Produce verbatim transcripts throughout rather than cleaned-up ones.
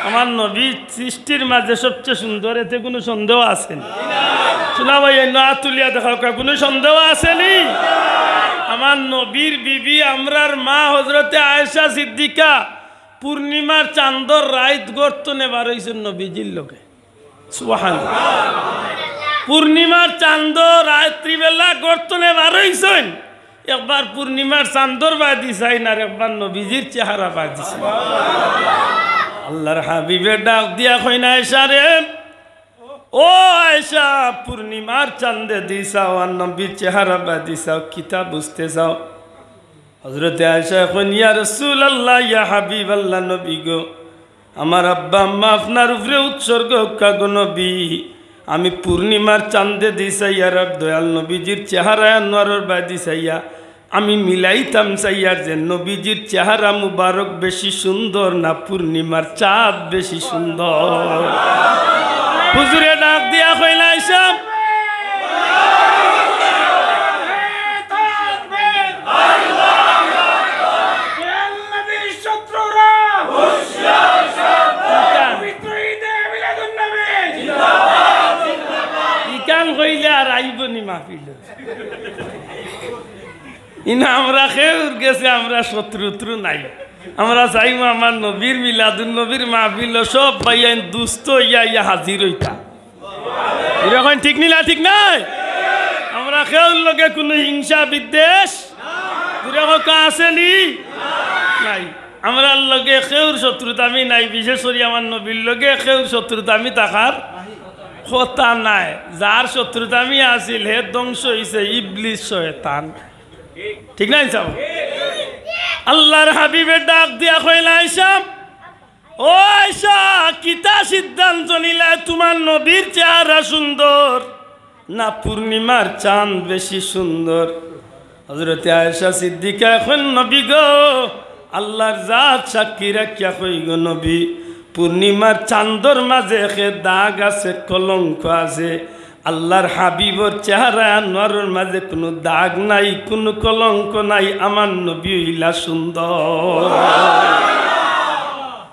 আমার নবী সৃষ্টির মাঝে সবচেয়ে সুন্দর, এতে কোনো সন্দেহ আছে নি? শোনা ভাই, অন্য হাত তুলিয়া দেখাও, কা-, কোনো সন্দেহ আছে নি? আমার নবীর বিবি, আমরার মা হযরতে আয়েশা সিদ্দিকা পূর্ণিমার চান্দর রাইত গর্ত নেবার হইছেন নবীজির লগে। সুবহানাল্লাহ। পূর্ণিমার চান্দ রাত্রিবেলা গর্ত নে বার হইছইন, একবার পূর্ণিমার চান্দর বায়দি চাইন আর একবার নবীজির চেহারা বায়দি চাইন। আল্লাহর হাবিবে ডাক দিয়া কইন, "আয়েশা রে, ও আয়েশা, পূর্ণিমার চান্দেদি চাও আর নবীর চেহারা বায়দি চাও, কিতা বুঝতে চাও?" হযরতে আয়েশা কইন, "ইয়া রাসূলুল্লাহ, ইয়া হাবিবাল্লাহ, নবী গো, আমার আব্বা আম্মা আপনার উপরে উৎসর্গ হউক্কা গো নবী। আমি পূর্ণিমার চান্দেদি চাইয়ার আর দয়াল নবীজির চেহারা আনোয়ারর বায়দি চাইয়া আমি মিলাইতাম চাইয়ার যে নবীজির চেহারা মুবারক বেশি সুন্দর না পূর্ণিমার চাঁদ বেশি সুন্দর?" হুজুরে ডাক দিয়া কইলা, "আয়েশা।" ইখান কইলে আর আইবো নি মাহফিল? ইনা আমরা কেউর গেছে আমরা শত্রু উত্রু নাই। আমরা চাইমু আমার নবীর মিলাদুন নবীর মাহফিল, সব ভাইয়াইন দুস্ত ইয়া ইয়া হাজির হইতা। এরকম ঠিক নি না, ঠিক নাই? আমরা কেউর লগে কোনো হিংসা বিদ্বেষ দুরাগত আছে নি? নাই। আমরার লগে কেউর শত্রুতামি নাই, বিশেষ করি আমার নবীর লগে কেউর শত্রুতামি থাকার কথা নাই। যার শত্রুতামি আছিল, হে ধ্বংস হইছে, ইবলিস শয়তান। ঠিক না ইনসাফ? আল্লাহর হাবিবে ডাক দিয়া কইলা, "আয়েশা, ও আয়েশা, কিতা সিদ্ধান্ত নিলায়? তোমার নবীর চেহারা সুন্দর না পূর্ণিমার চাঁদ বেশি সুন্দর?" হযরতে আয়েশা সিদ্দিকা কইন, "নবী গো, আল্লাহর জাত সাক্ষী রাখিয়া কই গো নবী, পূর্ণিমার চান্দর মাঝে একে দাগ আছে, কলঙ্ক আছে। আল্লাহর হাবিবর চেহারা আনোয়ারর মাঝে কোনো দাগ নাই, কোনো কলঙ্ক নাই, আমার নবী হইলা সুন্দর।"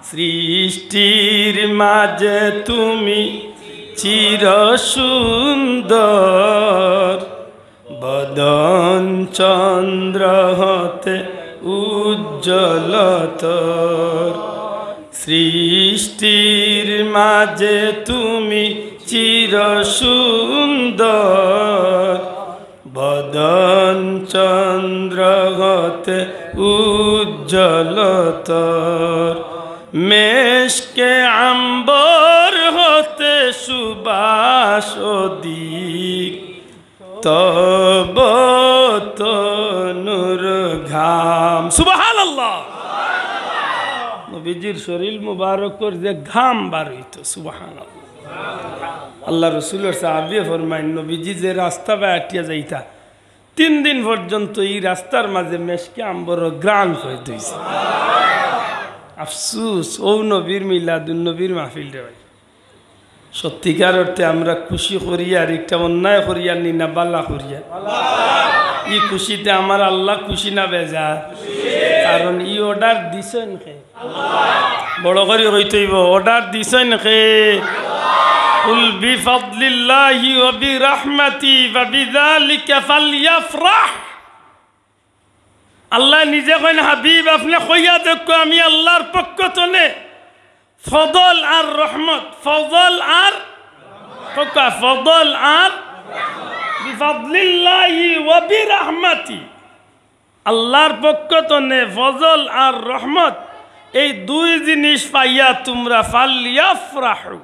সৃষ্টির মাঝে তুমি চির সুন্দর, বদন চন্দ্র হতে উজ্জ্বলতর। সৃষ্টির মাঝে তুমি চির সুন্দর, বদন চন্দ্র হতে উজ্জ্বলতর। মেশকে আম্বর হতে সুবাস অধিক, তব তনুর ঘাম। সুবহানাল্লাহ। নবীজির শরীর মুবারকর যে ঘাম বার হইতো, সুবহানাল্লাহ। আল্লাহ রসুলর সাহাবিয়ে ফরমাইন, নবীজি যে রাস্তা বায় আটিয়া যাইতা, তিন দিন পর্যন্ত এই রাস্তার মাঝে মেশকে আম্বরর ঘ্রাণ হইতে হইছে। আফসুস, ও নবীর মিলাদুন নবীর মাহফিল রে ভাই। সত্যিকার অর্থে আমরা খুশি করিয়ার, একটা অন্যায় করিয়ার নি না বালা করিয়ার? এই খুশিতে আমার আল্লাহ খুশি না বেজার? কারণ ই অর্ডার দিছইন কে? বড় করি কইতে অইবো, অর্ডার দিছইন কে? "কুল বিফাদলিল্লাহি ওয়া বিরাহমাতি ফাবিযালিকা ফালইয়াফরাহ।" আল্লাহ নিজে কইন, "হাবিব, আপনে কইয়া দেখো, আমি আল্লাহর পক্ষ তনে ফজল আর রহমত, ফজল আর, কউক্কা, ফজল আর, বিফাদলিল্লাহি ওয়া বিরাহমাতি।" আল্লাহর পক্ষ তনে ফজল আর রহমত, এই দুই জিনিস পাইয়া তুমরা ফালইয়াফরাহু,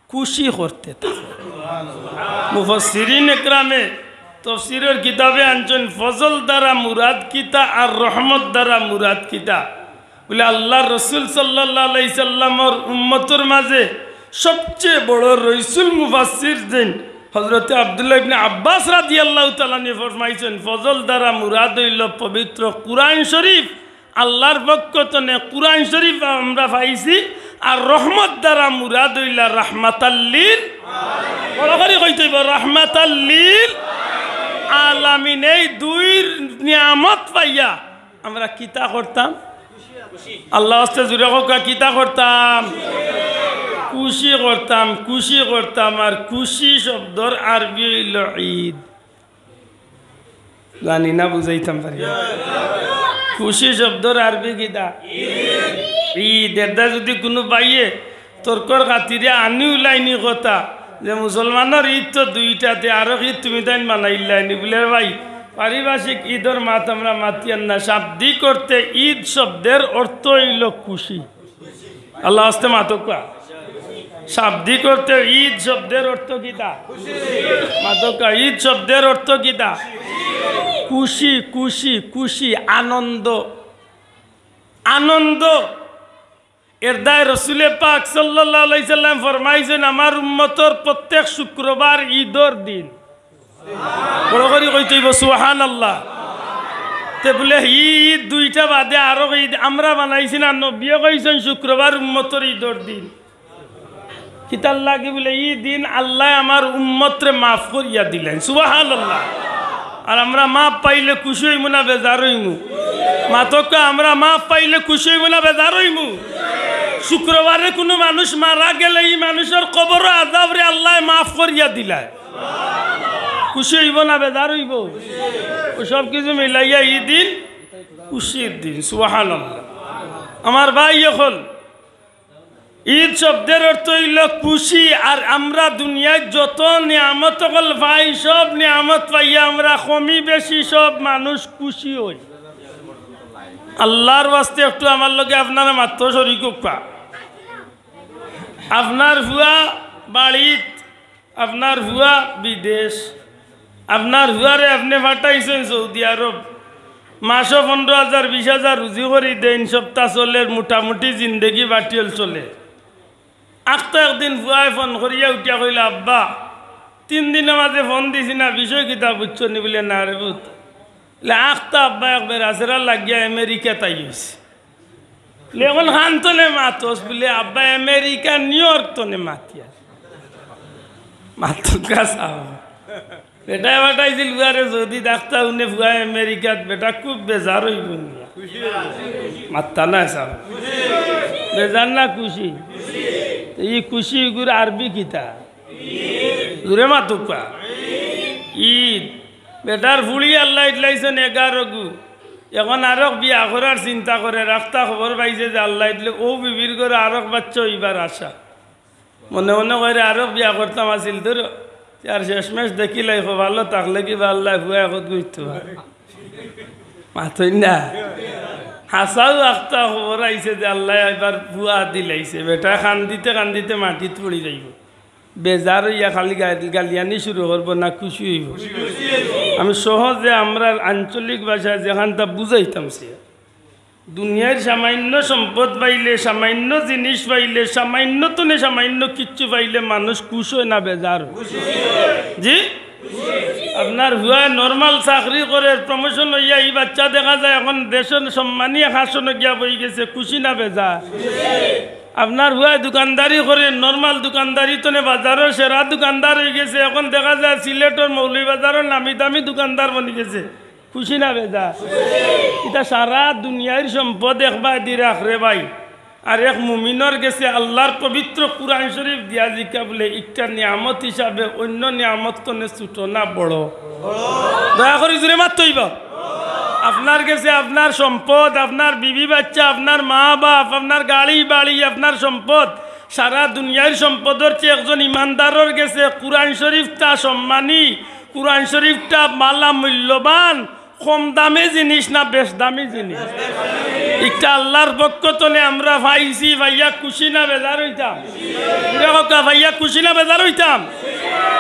খুশি করতে থাকো। মুফাসসিরিন একরামে তফসিরর কিতাবে আনছইন, ফজল দ্বারা মুরাদ কিতা আর রহমত দ্বারা মুরাদ কিতা? বলে, আল্লাহর রসুল সাল্লাল্লাহু আলাইহি সাল্লামর উম্মতর মাঝে সবচেয়ে বড় রইসুল মুফাসসির যেইন হযরতে আব্দুল্লাহ ইবনে আব্বাস রাদিয়াল্লাহু তাআলা আনহু ফরমাইছইন, ফজল দ্বারা মুরাদ অইল পবিত্র কুরআন শরীফ, আল্লাহর পক্ষ তনে কুরআন শরীফ আমরা পাইছি, আর রহমত দ্বারা মুরাদ অইলা রাহমাতাল্লিল, বড় করি কইতে অইবো, রাহমাতাল্লিল আলামিন। এই দুইর নিয়ামত পাইয়া আমরা কিতা করতাম? আল্লাহ আস্তে জুরে কউক্কা, কিতা করতাম? খুশি করতাম, খুশি করতাম, আর খুশি শব্দর আরবি অইলো ঈদ। জানি না বুঝাইতাম পারি। খুশি শব্দর আরবি কিতা? ঈদ। এরদায় যুদি কুনু ভাইয়ে তর্কর খাতিরে আনি উলাইনি কথা যে মুসলমানর ঈদ তো দুইটাতে, আরক ঈদ তুমি তাইন মানাইলাইনি বুলে, ভাই, পারিভাষিক ঈদর মাত আমরা মাতিয়ার না। শাব্দিক অর্থে ঈদ শব্দর অর্থ অইলো খুশি। আল্লার ওয়াস্তে মাতউক্কা। শাব্দিক অর্থে ঈদ শব্দর অর্থ কিতা? মাতউক্কা, ঈদ শব্দর অর্থ কিতা? খুশি, খুশি, খুশি, আনন্দ, আনন্দ। এরদায় রসুলে পাক সাল্লাল্লাহু আলাইহি সাল্লাম ফরমাইছইন, "আমার উম্মতর প্রত্যেক শুক্রবার ঈদর দিন।" বড় করি কইতে অইবো, সুবহানাল্লাহ। তে বুলে, ই ঈদ দুইটা বাদে আরক ঈদ আমরা বানাইছি না? নবীয়ে কইছইন শুক্রবার উম্মতর ঈদর দিন। কিতার লাগি? বুলে, ই দিন আল্লায় আমার উম্মতরে মাফ করিয়া দিলাইন। সুবহানাল্লাহ। আর আমরা মাফ পাইলে খুশি অইমু না বেজার অইমু? মাতউক্কা, আমরা মাফ পাইলে খুশি অইমু না বেজার অইমু? শুক্রবারে কুনু মানুষ মারা গেলে ই মানুষর কবরর আযাবরে আল্লায় মাফ করিয়া দিলায়। খুশি অইবো না বেজার অইবো? অউ সব কিছু মিলাইয়া ই দিন খুশির দিন। সুবহানাল্লাহ। আমার ভাই অকল, ঈদ শব্দর অর্থ অইলো খুশি। আর আমরা দুনিয়াত যত নিয়ামত অকল পাই, সব নিয়ামত পাইয়া আমরা কমি বেশি সব মানুষ খুশি অই। আল্লার ওয়াস্তে একটু আমার লগে আপনারা মাততো শরিক অউক্কা। আপনার ফুয়া বাড়িত, আপনার ফুয়া বিদেশ, আপনার ফুয়ারে আপনে পাঠাইছইন সৌদি আরব, মাসো পনরো হাজার, বিশ হাজার রুজি করি দেইন, সপ্তা চলের, মোটামুটি জিন্দেগি বাটিওল চলে। আখতা একদিন ফুয়ায় ফোন করিয়া উঠিয়া কইলা, "আব্বা, তিন দিনর মাঝে ফোন দিছি না, বিষয় কিতা বুঝছো নি?" বুলে, "না রে পুত।" বুলে, "আখতা আব্বা এক বেড়াছেড়া লাগিয়া আমেরিকাত আইছি।" বুলে, "অখন কান তনে মাতস?" বুলে, "আব্বা, আমেরিকা নিউ ইয়র্ক তনে মাতিয়ার।" মাতউক্কা চাও। বেটায় পাঠাইছিল ফুয়ারে সৌদিত, আখতা হুনে ফুয়ায় আমেরিকাত, বেটা খুব বেজার অইবো মিয়া। মাতরা না চাও। বেজার না খুশি? ই খুশি ইগুর আরবি কিতা? জুরে মাতউক্কা। ঈদ। বেটার ফুড়ি আল্লায় দিলাইছইন এগারো গু। অখন আরক বিয়া করার চিন্তা করের, আখতা খবর পাইছে যে আল্লায় দিলে অউ বিবির ঘরো আরক বাইচ্চা অইবার আশা। মনে মনে কয় রে, আরক বিয়া করতাম আছিল তোর, আর শেষমেশ দেখিলাই, কপালো থাকলে কিবা আল্লায় ফুয়া একত গইতো পারে। মাতইন না। হাছাউ আখতা খবর আইছে যে আল্লায় এবার ফুয়া দিলাইছে। বেটায় কান্দিতে কান্দিতে মাটিত পড়ি যাইবো। বেজার অইয়া খালি গা-, গালিয়ানি শুরু করবো না খুশি অইবো? আমি সহজে আমরার আঞ্চলিক ভাষায় যেখানটা বুঝাইতাম সে, দুনিয়ার সামান্য সম্পদ পাইলে, সামান্য জিনিস পাইলে, সামান্য তনে সামান্য কিচ্ছু পাইলে মানুষ খুশ অয় না বেজার অয়? জি? আপনার ফুয়ায় নরমাল চাকরি করের, প্রমোশন অইয়া ই বাইচ্চা দেখা যায় অখন দেশর সম্মানী এক আসনো গিয়া বই গেছে, খুশি না বেজার? আপনার ফুয়ায় দোকানদারি করের, নরমাল দোকানদারি তনে বাজারর সেরা দোকানদার অই গেছে, অখন দেখা যায় সিলেটর মৌলভীবাজারর নামি দামি দোকানদার বনি গেছে, খুশি না বেজার? ইতা সারা দুনিয়ার সম্পদ একবায়দি রাখরে ভাই। আর এক মুমিনর গেছে আল্লার পবিত্র কুরআন শরিফ দিয়া জিকা বুলে, "ইকটা নিয়ামত হিসাবে অইন্য নিয়ামত তনে ছুটো না বড়?" দয়া করি জুরে মাতইন বা। আপনার গেছে আপনার সম্পদ, আপনার বিবি বাইচ্চা, আপনার মা বাপ, আপনার গাড়ি বাড়ি, আপনার সম্পদ, সারা দুনিয়ার সম্পদর চেয়ে একজন ইমানদারর গেছে কুরআন শরিফটা সম্মানী, কুরআন শরিফটা মালা মূল্যবান, কম দামি জিনিস না বেশ দামি জিনিস? ইকটা আল্লার পক্ষ তনে আমরা পাইছি, পাইয়া খুশি না বেজার অইতাম? জুরে কউক্কা, পাইয়া খুশি না বেজার অইতাম?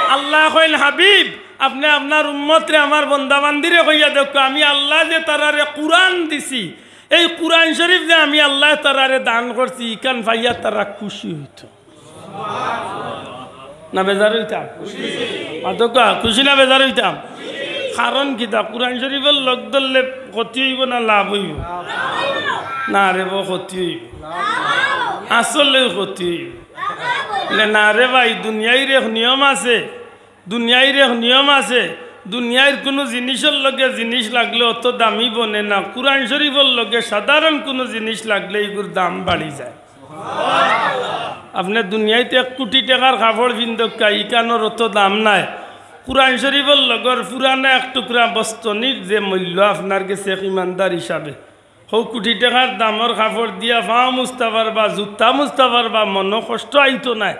আল্লায় কইন, "হাবিব, আপনে আপনার উম্মতরে, আমার বন্দাবান্দিরে কইয়া দেউক্কা, আমি আল্লায় যে তারারে কুরআন দিছি, এই কুরআন শরিফ যে আমি আল্লায় তারারে দান করছি, ইখান পাইয়া তারা খুশি অইতো।" না বেজার অইতাম? মাতউক্কা, খুশি না বেজার অইতাম? কারণ কিতা? কুরআন শরিফর লগ ধরলে ক্ষতি অইবো না লাভ অইবো? না রে বা, ক্ষতি অইবো। আসলে ক্ষতি অইবো। বুলে, "না রে ভাই, দুনিয়ার এক নিয়ম আছে, দুনিয়ার এক নিয়ম আছে, দুনিয়ার কুনু জিনিসর লগে জিনিস লাগলে অত দামি বনে না, কুরআন শরিফর লগে সাধারণ কুনু জিনিস লাগলে ইগুর দাম বাড়ি যায়।" আপনে দুনিয়াইত এক কুটি টেকার কাপড় পিন্দউক্কা, ইখানর অত দাম নাই। কুরআন শরিফর লগর পুরানা এক টুকরা বস্তনির যে মূল্য আপনার গেছে এক ইমানদার হিসাবে, হউ কুটি টেকার দামর কাপড় দিয়া পাও মুছতা পারবা, জুতা মুছতা পারবা, মনো কষ্ট আইতো নায়।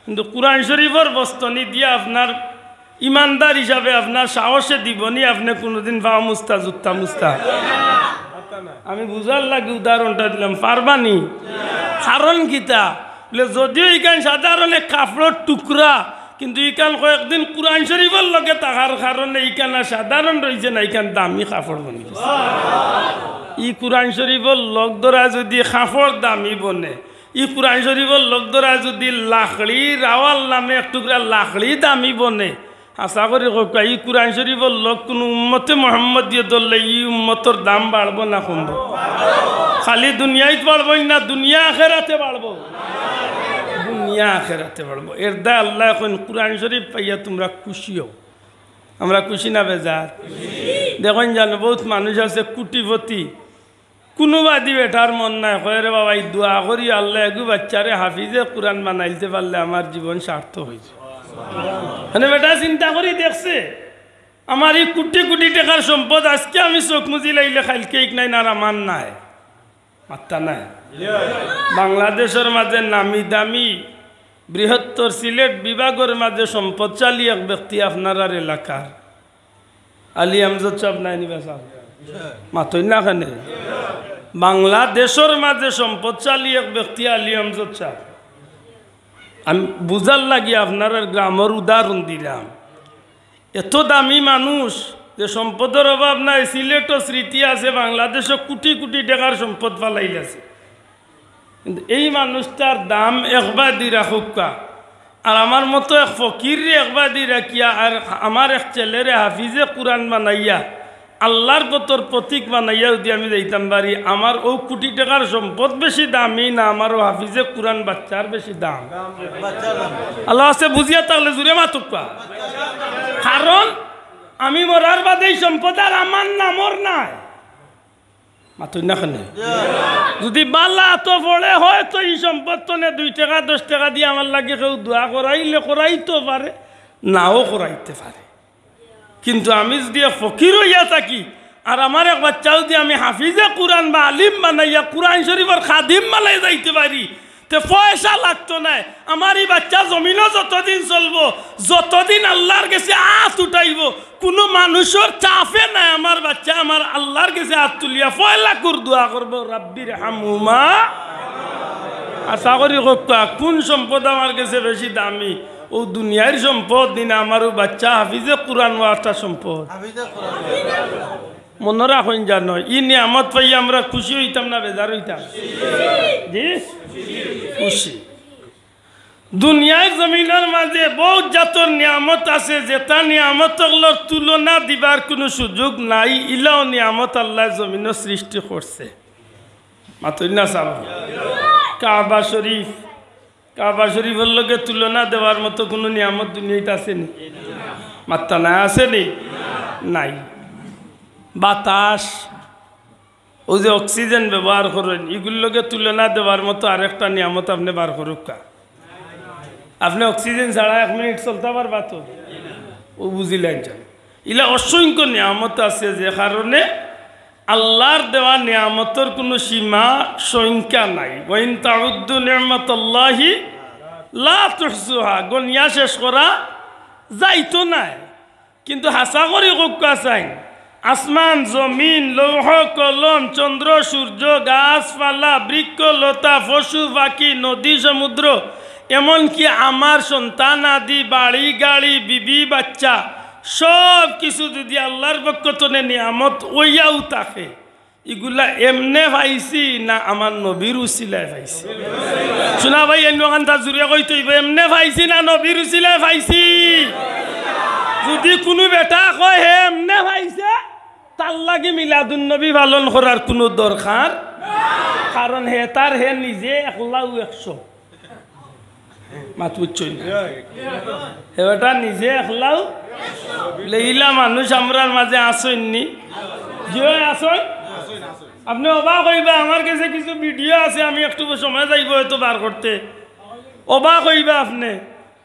কিন্তু কুরআন শরিফর বস্তনি দিয়া আপনার ইমানদার হিসাবে আপনার সাহসে দিবনি আপনে কুনুদিন পাও মুছতা, জুতা মুছতা? আমি বুঝার লাগি উদাহরণটা দিলাম, পারবানি? কারণ কিতা? বুলে, যদিও ইখান সাধারণ এক কাপড়র টুকরা, কিন্তু ইখান কয়েকদিন কুরআন শরিফর লগে থাকার কারণে ইখান আর সাধারণ রইছে না, ইখান দামি কাপড় বনি গেছে। ই কুরআন শরিফর লগ ধরা যুদি কাপড় দামি বনে, ই কুরআন শরিফর লগ ধরা যুদি লাকড়ি, রাওয়াল নামে এক টুকরা লাকড়ি দামি বনে, হাছা করি কউক্কা, ই কুরআন শরিফর লগ কুনু উম্মতে মুহাম্মদীয়ে ধরলে ই উম্মতর দাম বাড়বো না কমবো? খালি দুনিয়াইত বাড়বো না, দুনিয়া আখেরাতে বাড়বো? দুনিয়া আখেরাতে বাড়বো। এরদায় আল্লায় কইন, কুরআন শরিফ পাইয়া তুমরা খুশি অও। আমরা খুশি না বেজার? দেখইন জানো, বউত মানুষ আছে কুটিপতি, কুনুবাদি বেটার মন নাই, কয়, "রে বাবা, ই দোয়া করি আল্লায় এগু বাইচ্চারে হাফিজে কুরআন বানাইলতে পারলে আমার জীবন সার্থক অইছে।" মানে বেটা চিন্তা করি দেখছে, আমার ই কুটি কুটি টেকার সম্পদ আইজকে আমি চউখ মুজিলাইলে কাইলকে ইখান আর আমার নায়। মাত্তা নাই। বাংলাদেশর মাজে নামি দামি বৃহত্তর সিলেট বিভাগর মাজে সম্পদশালী এক ব্যক্তি আপনারার এলাকার আলী আমজদ সাব নায়নি বা সাব? মাতইন না কেনে? বাংলাদেশর মাজে সম্পদশালী এক ব্যক্তি আলী আমজদ সাব। আমি বুঝার লাগি আপনারার গ্রামর উদাহরণ দিলাম। এত দামি মানুষ যে সম্পদর অভাব নাই, সিলেটো স্মৃতি আছে, বাংলাদেশো কুটি কুটি টেকার সম্পদ ফালাইলাছে। কিন্তু এই মানুষটার দাম একবাদি রাখউক্কা। আর আমার মতো এক ফকিররে একবাদি রাখিয়া, আর আমার এক ছেলেরে হাফিজে কুরআন বানাইয়া, আল্লার পথর পথিক বানাইয়া যুদি আমি যাইতাম পারি, আমার অউ কুটি টেকার সম্পদ বেশি দামি না, আমার অউ হাফিজে কুরআন বাইচ্চার বেশি দাম? আল্লার ওয়াস্তে বুঝিয়া থাকলে জুরে মাতউক্কা। কারণ আমি মরার বাদে ই সম্পদ আর আমার নামর নায়। মাতইন না কেনে? যুদি বালা তো পড়ে, হয়তো ই সম্পদ তনে দুই টেকা, দশ টেকা দি আমার লাগি কেউ দোয়া করাইলে করাইতো পারে, নাও করাইতে পারে। কিন্তু আমি যুদি এক ফকির অইয়া থাকি, আর আমার এক বাইচ্চা যুদি আমি হাফিজে কুরআন বা আলিম বানাইয়া কুরআন শরিফর খাদিম বানাইয়া যাইতে পারি, তে পয়সা লাগতো নায়। আমার ই বাইচ্চা জমিনো যতদিন চলবো, যতদিন আল্লার গেছে আত উঠাইবো, কুনু মানুষর চাপে নায়। আমার বাইচ্চা আমার আল্লার গেছে আত তুলিয়া পয়লা কুর দোয়া করবো, "রাব্বির হামহুমা।" আশা করি কউক্কা, কুন সম্পদ আমার গেছে বেশি দামি? অউ দুনিয়ার সম্পদ নি না আমার অউ বাইচ্চা হাফিজে কুরআন অওয়াটা সম্পদ? মনো রাখইন জানো, ই নিয়ামত পাইয়া আমরা খুশি অইতাম না বেজার অইতাম? জি? খুশি। দুনিয়ার জমিনর মাজে বউত জাতর নিয়ামত আছে, যেতা নিয়ামত অকলর তুলনা দিবার কুনু সুযোগ নাই। ইলাও নিয়ামত আল্লায় জমিনো সৃষ্টি করছে। মাতইন না সাব? কাবা শরিফ, কাবা শরিফর লগে তুলনা দেওয়ার মতো কুনু নিয়ামত দুনিয়াত আছে নি? মাত্তা নাই, আছে নি? নাই। বাতাস, অউ যে অক্সিজেন ব্যবহার করইন, ইগুর লগে তুলনা দেওয়ার মতো আরেকটা নিয়ামত আপনে বার করউক্কা। আপনে অক্সিজেন ছাড়া এক মিনিট চলতা পারবা তো? অউ বুঝিলাইন তো। ইলা অসংখ্য নিয়ামত আছে, যে কারণে আল্লার দেওয়া নিয়ামতর কুনু সীমা সংখ্যা নাই। "ওয়া ইন তাউদ্দু নি'মাতাল্লাহি লা তুহসুহা", গনিয়া শেষ করা যাইতো নায়। কিন্তু হাছা করি কউক্কা চাইন, আসমান, জমিন, লৌহ, কলম, চন্দ্র, সূর্য, গাছপালা, বৃক্ষ, লতা, পশু, পাখি, নদী, সমুদ্র, এমনকি আমার সন্তান আদি, বাড়ি, গাড়ি, বিবি, বাইচ্চা, সব কিছু যুদি আল্লার পক্ষ তনে নিয়ামত অইয়াও থাকে, ইগুলা এমনে পাইছি না আমার নবীর উসিলায় পাইছি? শুনা ভাই, এমনি ওখান তা জুরে কইতে অইবো, এমনে পাইছি না নবীর উসিলায় পাইছি? যুদি কুনু বেটা কয় হে এমনে পাইছে, তার লাগি মিলাদুন নবী পালন করার কুনু দরকার, কারণ হে তার হে নিজে একলাউ একশো। মাত বুঝছইন না? হে বেটা নিজে একলাউ। লেইলা মানুষ আমরার মাজে আছইন নি? জি অয়, আছইন। আপনে অবাক অইবা, আমার গেছে কিছু ভিডিও আছে, আমি একটু সময় যাইবো হয়তো বার করতে। অবাক অইবা আপনে।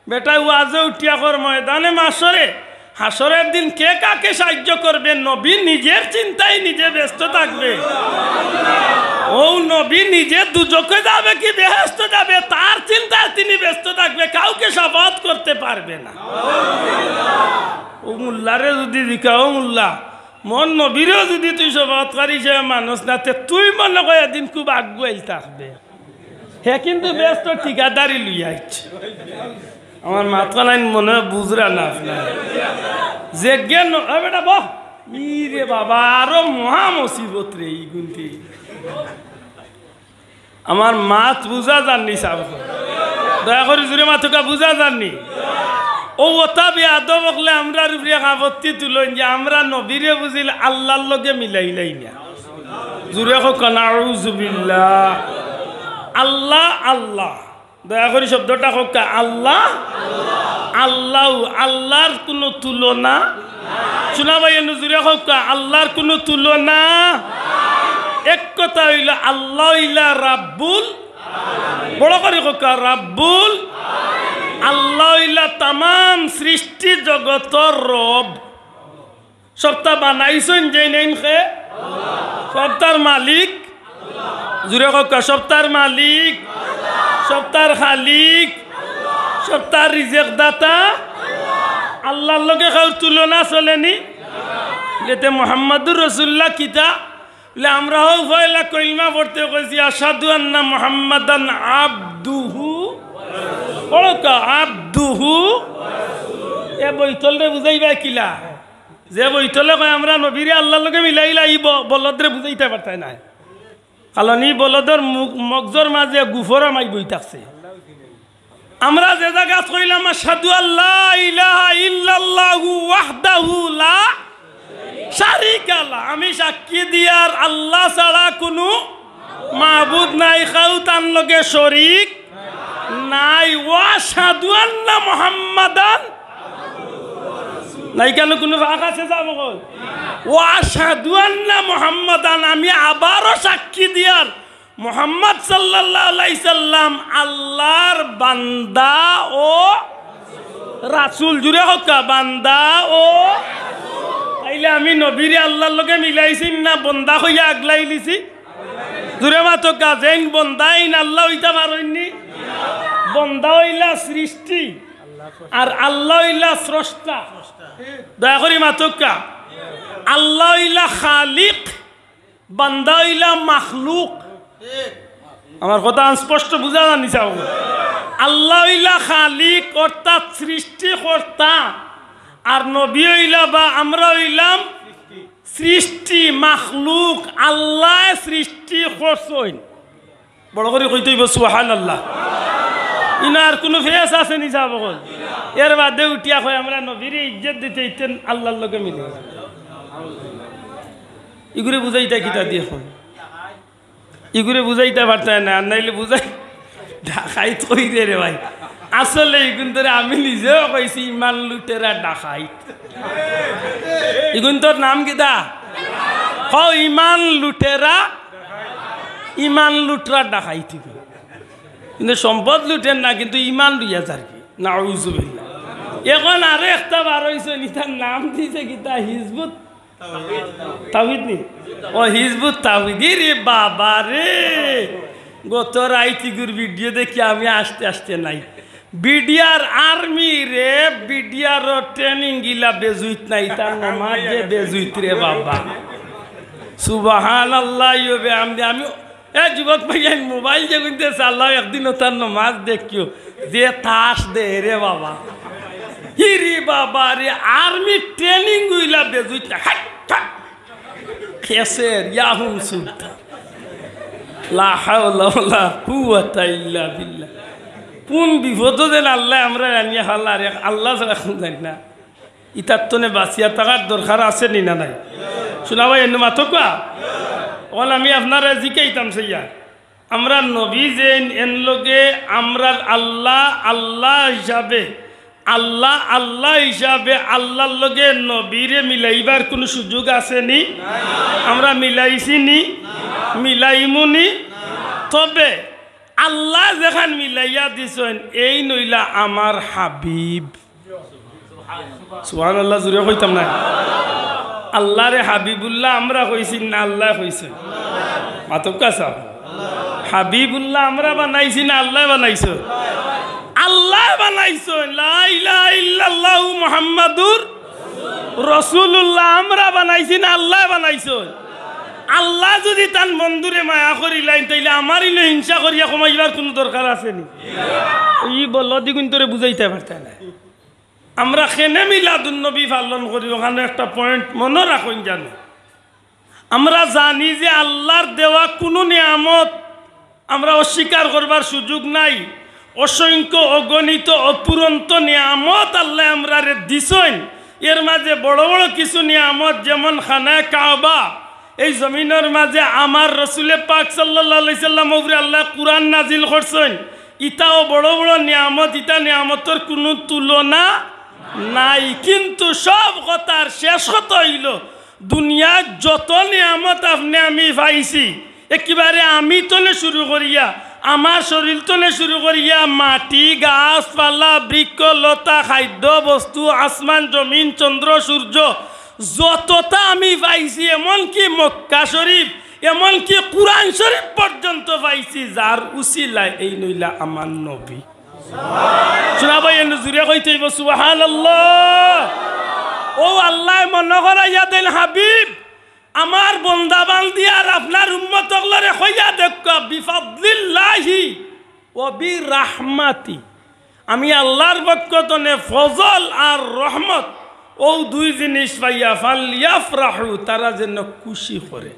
বেটায় ওয়াজো উঠিয়া কর ময়দানে মাশরে, হাশরের দিন কে কাকে সাহায্য করবে? নবী নিজের চিন্তায় নিজে ব্যস্ত থাকবে। ও নবী নিজে দুজকে যাবে কি বেহেস্ত যাবে, তার চিন্তায় তিনি ব্যস্ত থাকবে, কাউকে শাফাআত করতে পারবে না। ও মোল্লারে যুদি জিকা, "ও মোল্লা, মোর নবীরেও যুদি তুই শাফাআতকারী হিসাবে মানস না, তে তুই মনে কয় এদিন খুব আগুয়াইল থাকবে।" হে কিন্তু ব্যস্ত ঠিকাদারি লইয়া আইছে। আমার মাতখানাইন মনে অয় বুঝরা না আপনার। যে জ্ঞান, এ বেটা বহ। ই রে বাবা, আরো মহা মুসিবত রে, ই গুনতি। আমার মাত বুঝা যার নি সাব? দয়া করি জুরে মাতউক্কা, বুঝা যার নি? ও ওতা বেয়াদব অকলে আমরার উপরে এক আপত্তি তুলইন যে আমরা নবীরে বুঝিল আল্লার লগে মিলাইলাই না। জুরে কউক্কা, নাউজুবিল্লাহ। আল্লা, আল্লা। দয়া করি শব্দটা কউক্কা, আল্লা। আল্লাউ, আল্লার কুনু তুলনা। শুনা ভাই, এনু জুরে কউক্কা, আল্লার কুনু তুলনা। এক কথা অইলো, আল্লা অইলা রাব্বুল, বড় করি কউক্কা, রাব্বুল। আল্লা অইলা তামাম সৃষ্টি জগতর রব। সবতা বানাইছইন যেইন এইন কে? সবতার মালিক। জুরে কউক্কা, সবতার মালিক, সবতার খালিক, সবতার রিজেক দাতা। আল্লার লগে কেউর তুলনা চলেনি? লেতে মোহাম্মদুর রসুল্লাহ কিতা? বলে, আমরা হউ পয়লা কলমা পড়তে কইছি, "আশহাদু আন্না মুহাম্মাদান আবদুহু।" পড়উক্কা, "আবদুহু।" এ বৈতলরে বুঝাইবা কিলা? যে বৈতলে কয়, "আমরা নবীরে আল্লার লগে মিলাইলাই", ই ব-, বলদরে বুঝাইতা পারতায় নায়। কারণ ই বলদর মুখ, মগজর মাঝে গুফর হামাই বই থাকছে। আমরা যে জাগাত কইলাম, "আশহাদু আল্লা ইলাহা ইল্লাল্লাহু ওয়াহদাহু লা শারিকা লাহ", আমি সাক্ষী দিয়ার আল্লা ছাড়া কুনু মাবুদ নাই, কেউ তান লগে শরিক নাই। "ওয়া আশহাদু আন্না মুহাম্মাদান", নাই কেনে কুনু ফাঁক আছে যাব কই? "ওয়া আশহাদু আন্না মুহাম্মাদান", আমি আবারও সাক্ষী দিয়ার মুহাম্মদ সাল্লাল্লাহু আলাইহি সাল্লাম আল্লার বান্দা ও রাসূল। জুরে কউক্কা, বান্দা ও। তাইলে আমি নবীরে আল্লার লগে মিলাইছি না বন্দা কইয়া আগলাই লিছি? জুরে মাতউক্কা, যেইন বন্দা এইন আল্লা অইতা পারইননি? বন্দা অইলা সৃষ্টি, আর আল্লা অইলা স্রষ্টা। দয়া করি মাতউক্কা, আল্লা অইলা খালিক, বান্দা অইলা মাখলুক। আমার কথা স্পষ্ট বুঝা যার নি সাব? আল্লা অইলা খালিক, অর্থাৎ সৃষ্টিকর্তা, আর নবী অইলা বা আমরা অইলাম সৃষ্টি, মাখলুক। আল্লায় সৃষ্টি করছইন। বড় করি কইতে অইবো, সুবহানাল্লাহ। ইনো আর কুনু ফেস আছে নি সাব? এর বাদে উঠিয়া কয়, "আমরা নবীরে ইজ্জত দিতে ইতেন আল্লার লগে মিলে।" ইগুরে বুঝাইতা কিতা দি অখন? ইগুরে বুঝাইতা পারতায় না, আর নাইলে বুঝাই ডাকাইত কইরে রে ভাই। আসলে ইগুনতরে আমি নিজেও কইছি ইমান লুটেরা ডাকাইত। ইগুনতর নাম কিতা? কও, ইমান লুটেরা, ইমান লুটরা ডাকাইত ইগুন। কিন্তু সম্পদ লুটের না, কিন্তু ইমান লইয়া যার কি। নাউজুবিল্লাহ। অখন আরো একটা বার অইছে, ইতার নাম দিছে কিতা? হিজবুত তাওহীদ নি? ও হিজবুত তাওহীদ। ই রে বাবা রে, গত রাইত ইগুর ভিডিও দেখি আমি আসতে আসতে নাই। বিডিআর আর্মি রে, বিডিআর ট্রেনিং গিলা বেজুইত নাই, তার নমাজ যে বেজুইত রে বাবা। সুবহানাল্লাহ, ইয়ে বে আমদি। আমি এ যুবক ভাইয়াইন, মোবাইল যেগুনতে চালাও, একদিন অতার নমাজ দেখিও, যে তাস দে রে বাবা। হি রে বাবা রে, আর্মি ট্রেনিং অইলা বেজুইত না। হাট, হাট। খেসের, ইয়াহুম সুলতান। লা হাওলা ওয়ালা কুওয়াতা ইল্লা বিল্লাহ। কুন বিপদো যেন আল্লায় আমরারে আনিয়া ফালার, এক আল্লা ছাড়া কুন জানি না। ইতার তনে বাঁচিয়া থাকার দরকার আছে নি না নাই? শুনা ভাই, এনু মাতউক্কা। অখন আমি আপনারে জিকাইতাম চাইয়া, আমরার নবী যেইন, এন লগে আমরার আল্লা, আল্লা হিসাবে, আল্লা, আল্লা হিসাবে আল্লার লগে নবীরে মিলাইবার কুনু সুযোগ আছে নি? আমরা মিলাইছি নি? মিলাইমু নি? তবে আল্লায় যেখান মিলাইয়া দিছইন, এইন অইলা আমার হাবিব। সুবহানাল্লাহ, জুরে কইতাম না? আল্লারে হাবিবুল্লাহ আমরা কইছি না, আল্লায় কইছইন? মাতউক্কা চাও। হাবিবুল্লাহ আমরা বানাইছি না, আল্লায় বানাইছইন? আল্লায় বানাইছইন। লা ইলাহা ইল্লাল্লাহু মুহাম্মাদুর রাসূলুল্লাহ আমরা বানাইছি না, আল্লায় বানাইছইন? আল্লায় যুদি তান বন্ধুরে মায়া করিলাইন, তাইলে আমার ইনো হিংসা করিয়া কমাইবার কুনু দরকার আছে নি? ই বলদ ইগুইন্তরে বুঝাইতায় পারতায় না। আমরা কেনে মিলাদুন নবী পালন করি, অখানো একটা point মনো রাখইন জানো। আমরা জানি যে আল্লার দেওয়া কুনু নিয়ামত আমরা অস্বীকার করবার সুযোগ নাই। অসংখ্য, অগণিত, অফুরন্ত নিয়ামত আল্লায় আমরারে দিছইন। এর মাঝে বড় বড় কিছু নিয়ামত, যেমন খানায়ে কাবা, এই জমিনর মাঝে আমার রসুলে পাক সাল্লাল্লাহু আলাইহি সাল্লামর উপরে আল্লায় কুরআন নাজিল করছইন। ইতাও বড় বড় নিয়ামত, ইতা নিয়ামতর কুনু তুলনা নাই। কিন্তু সব কথার শেষ কথা অইলো, দুনিয়ার যত নিয়ামত আপনে আমি পাইছি, একেবারে আমি তনে শুরু করিয়া, আমার শরীর তনে শুরু করিয়া, মাটি, গাছপালা, বৃক্ষ, লতা, খাদ্য বস্তু, আসমান, জমিন, চন্দ্র, সূর্য, যততা আমি পাইছি, এমনকি মক্কা শরীফ, এমনকি কুরআন শরীফ পর্যন্ত পাইছি, যার উসিলায় এইন অইলা আমার নবী। শুনা ভাই, এনু জুরে কইতে অইবো, সুবহানাল্লাহ। অউ আল্লায় মনো করাইয়া দেইন, হাবিব, আমার বন্দা বান্দি আর আপনার উম্মত অকলরে কইয়া দেউক্কা, বিফাদলিল্লাহি ওয়া বিরাহমাতি, আমি আল্লার পক্ষ তনে ফজল আর রহমত, অউ দুই জিনিস পাইয়া, ফালইয়াফরাহু, তারা যেন খুশি করে।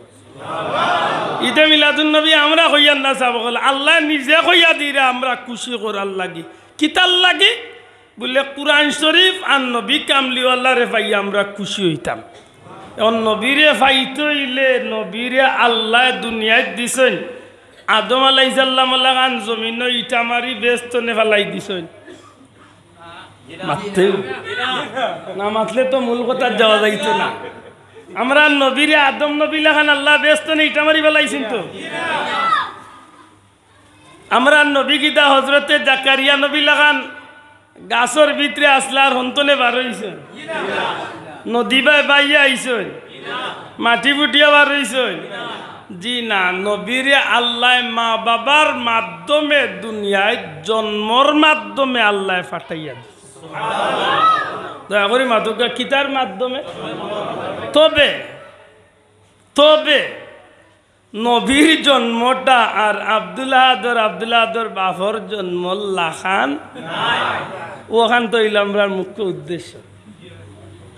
ইদে মিলাদুন নবী আমরা কইয়ার না সাব অকল, আল্লায় নিজে কইয়া দিরা আমরা খুশি করার লাগি। কিতার লাগি? বুলে কুরআন শরীফ আর নবী কামলিওয়ালারে পাইয়া আমরা খুশি অইতাম। অখন নবীরে পাইতে অইলে নবীরে আল্লায় দুনিয়াত দিছইন, আদম আলাইহিস সালামর লাখান জমিনো ইটা মারি বেহেস্ত তনে ফালাই দিছইন। মাততে অইবো। না মাতলে তো মূল কথাত যাওয়া যাইতো না। আমরার নবীরে আদম নবীর লাখান আল্লায় বেহেস্ত তনে ইটা মারি ফালাইছইন তো। আমরার নবী কিতা হজরতে জাকারিয়া নবীর লাখান গাছর ভিতরে আছলা আর হন তনে বার অইছইন? নদী বায় বাইয়া আইছইন? মাটি ফুটিয়া বার অইছইন? জি না, নবীরে আল্লায় মা বাবার মাধ্যমে দুনিয়াত জন্মর মাধ্যমে আল্লায় পাঠাইয়া দিছইন। দয়া করি মাতউক্কা, কিতার মাধ্যমে? তবে, তবে নবীর জন্মটা আর আব্দুল আহাদর, আব্দুল আহাদর বাফর জন্মর লাখান, অখান তো অইলো আমরার মুখ্য উদ্দেশ্য।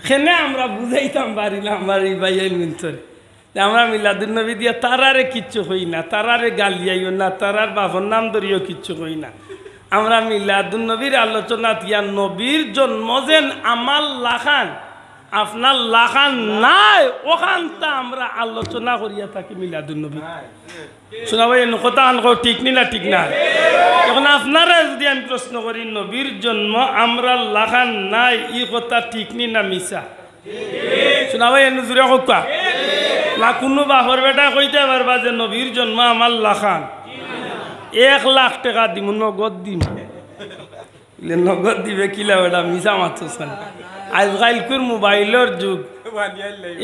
কেনে আমরা বুঝাইতাম পারি না আমরার ই ভাইয়াইন মিন্তরে যে আমরা মিলাদুন নবী দিয়া তারারে কিচ্ছু কই না, তারারে গালিয়াইও না, তারার বাফর নাম ধরিও কিচ্ছু কই না। আমরা মিলাদুন নবীর আলোচনাত ইয়া নবীর জন্ম যেন আমার লাখান, আপনার লাখান নায়, অখানতা আমরা আলোচনা করিয়া থাকি মিলাদুন নবী। শুনা ভাই, এনু কথাখান কও, ঠিক নি না ঠিক নায়? অখন আপনারারে যুদি আমি প্রশ্ন করি, নবীর জন্ম আমরার লাখান নায়, ই কথা ঠিক নি না মিছা? শুনা ভাই, এনু জুরে কউক্কা। না কুনু বাফর বেটায় কইতায় পারবা যে নবীর জন্ম আমার লাখান? এক লাখ টেকা দিমু, নগদ দিমু। ইলে নগদ দিবে কিলা বেটা, মিছা মাতছস কেনে? আইজকাইলকুর মোবাইলর যুগ,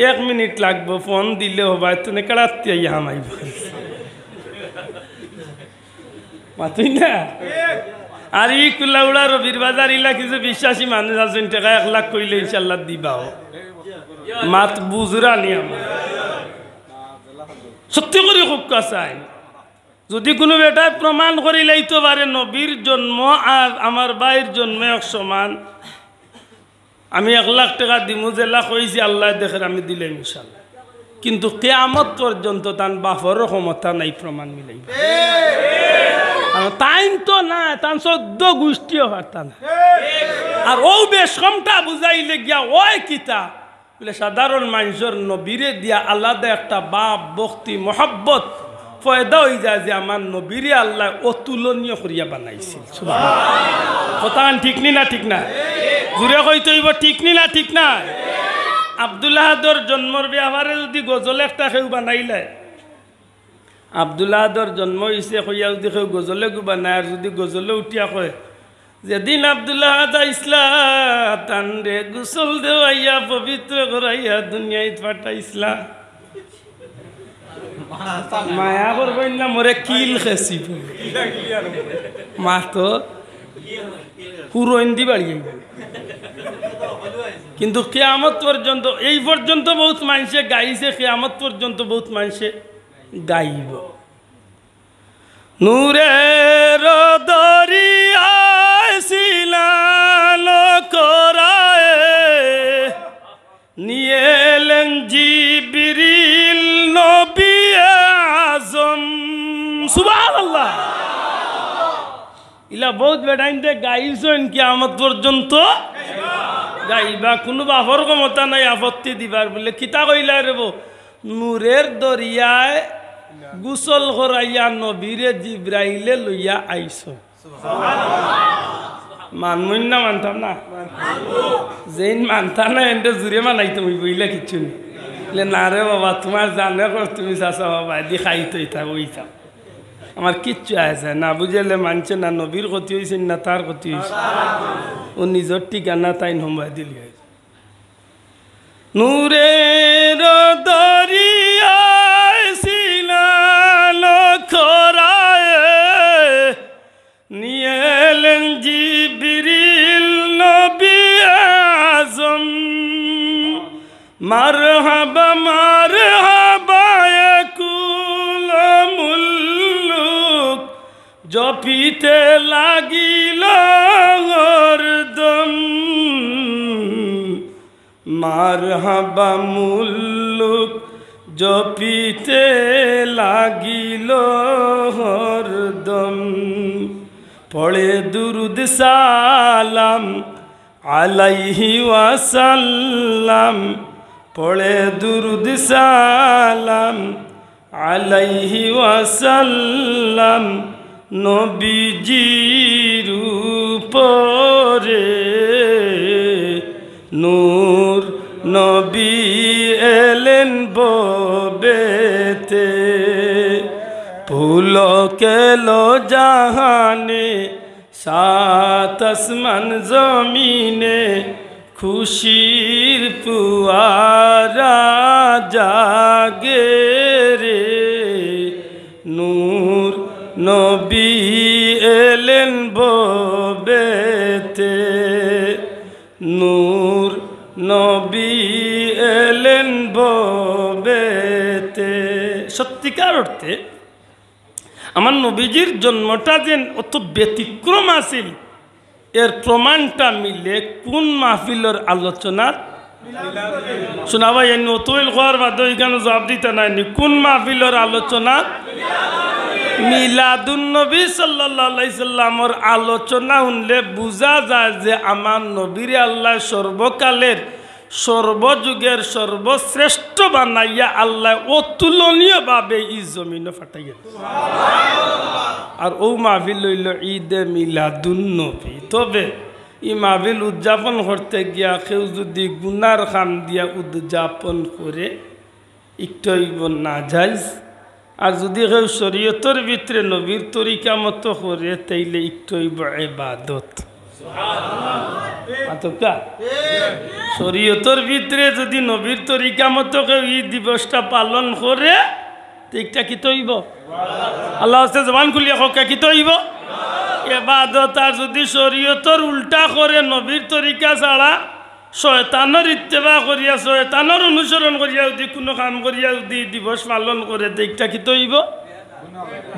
এক মিনিট লাগবো, ফোন দিলে হবায়, তুনে কেড়াত্তি আইয়া হামাইবো। মাতইন না? আর ই কুলাউড়া রবির বাজার ইলা কিছু বিশ্বাসী মানুষ আছইন, টেকা এক লাখ কইলে ইনশাল্লাহ দিবাও। মাত বুঝরা নি আমার। সত্যি করি কউক্কা চাই। যুদি কুনু বেটায় প্রমাণ করিলাইতো পারে নবীর জন্ম আর আমার ভাইর জন্ম এক সমান, আমি এক লাখ টেকা দিমু, যেলা কইছি আল্লায় দেখের, আমি দিলাইমু ইনশাল্লাহ। কিন্তু কিয়ামত পর্যন্ত তান বাফরও ক্ষমতা নাই প্রমাণ মিলাইবার। কারণ তাইন তো না, তান চৌদ্দ গুষ্টিও পারতা না। আর অউ বেশকমটা বুঝাইলে গিয়া অয় কিতা? বুলে সাধারণ মানষর নবীরে দিয়া আলাদা একটা ভাব, ভক্তি, মহব্বত পয়দা অইযায় যে আমার নবীরে আল্লায় অতুলনীয় করিয়া বানাইছিল। সুবহানাল্লাহ। কথাখান ঠিক নি না ঠিক নায়? জুরে কইতে অইবো, ঠিক নি না ঠিক নায়? আব্দুল আহাদর জন্মর বেয়াপারে যুদি গজল একটা কেউ বানাইলায়, আব্দুল আহাদর জন্ম অইছে কইয়া যুদি কেউ গজলে গুবা নাই, আর যুদি গজলে উঠিয়া কয়, "যেদিন আব্দুল আহাদ আইছলা, তানরে গোসল দেওয়াইয়া পবিত্র করাইয়া দুনিয়াত পাঠাইছলা।" মায়া করবইন না, মরে কিল খেসিব। মা তো হুরইন দি বাড়ি আইব। কিন্তু কিয়ামত পর্যন্ত, এই পর্যন্ত বউত মানষে গাইছে, কিয়ামত পর্যন্ত বউত মানষে গাইব। নূরের দরিয়ায় সিলান করায় নিয়ে এলেন জিবরিল নবী আজম। সুবহানাল্লাহ। ইলা বউত বেটাইন্তে গাইছইন, কিয়ামত পর্যন্ত গাইবা। কুনু বাপর ক্ষমতা নাই আপত্তি দিবার। বুলে, "কিতা কইলা রে বো?" নূরের দরিয়ায় গোসল করাইয়া নবীরে জিব্রাইলে লইয়া আইছইন। মানমইন না মানতাম না? যেইন মানতা না, এনরে জুরে মানাইতে অইব, ইলা কিচ্ছু নাই। বুলে, "না রে বাবা, তুমার জানে কর, তুমি চাচা বাবা, এদি খাইতো ইতা, অইতা। আমার কিচ্ছু আয় যায় না।" বুঝলে মানছে না, নবীর ক্ষতি অইছে না, তার ক্ষতি অইছে। ও নিজর ঠিকানা তাইন হমাই দিলি। নূরের দরিয়ায় সিলান করায় নিয়ে এলেন জিবরিল নবী আজম। মারহাবা, মারহাবা, এ কুল মুল্লুক জপিতে লাগিল হরদম। মারহাবা মুল্লুক জপিতে লাগিল হরদম। পড়ে দুরুদ সালাম আলাইহি ওয়াসাল্লাম, পড়ে দুরুদ সালাম আলাইহি ওয়াসাল্লাম, নবীজির উপরে। নূর নবী এলেন ববেতে, পুলক এলো জাহানে, সাত আসমান জমিনে, খুশির ফুয়ারা জাগে রে। নূর নবী এলেন ববেতে, নূর নবী এলেন ববেতে। সত্যিকার অর্থে আমার নবীজির জন্মটা যেন অত ব্যতিক্রম আছিল, এর প্রমাণটা মিলে কোন মাহফিলর আলোচনাত? শোনা ভাই, এমনি অতইল কওয়ার বাদে ইখানো জবাব দিতা নায় নি। কোন মাহফিলর আলোচনাত? মিলাদুন নবী সাল্লাল্লাহু আলাইহি সাল্লামর আলোচনা হুনলে বুঝা যায় যে আমার নবীরে আল্লায় সর্বকালের সর্বযুগের সর্বশ্রেষ্ঠ বানাইয়া আল্লায় অতুলনীয়ভাবে ই জমিনো পাঠাইয়া দিছে। আর অউ মাহফিল অইলো ঈদে মিলাদুন নবী। তবে ই মাহফিল উদযাপন করতে গিয়া কেউ যুদি গুনার কাম দিয়া উদযাপন করে, ইকটা অইবো নাজাইজ। আর যুদি কেউ শরীয়তর ভিতরে নবীর তরিকা মতো করে, তাইলে ইকটা অইবো ইবাদত। মাতউক্কা? শরীয়তর ভিতরে যুদি নবীর তরিকা মতো কেউ ই দিবসটা পালন করে, তে ইকটা কিতা অইবো? আল্লার ওয়াস্তে জবান খুলিয়া কউক্কা, কিতা অইবো? ইবাদত। আর যুদি শরীয়তর উল্টা করে, নবীর তরিকা ছাড়া, শয়তানর ইত্তেবা করিয়া, শয়তানর অনুসরণ করিয়া যুদি কুনু কাম করিয়া যুদি দিবস পালন করে, তে ইকটা কিতা অইবো?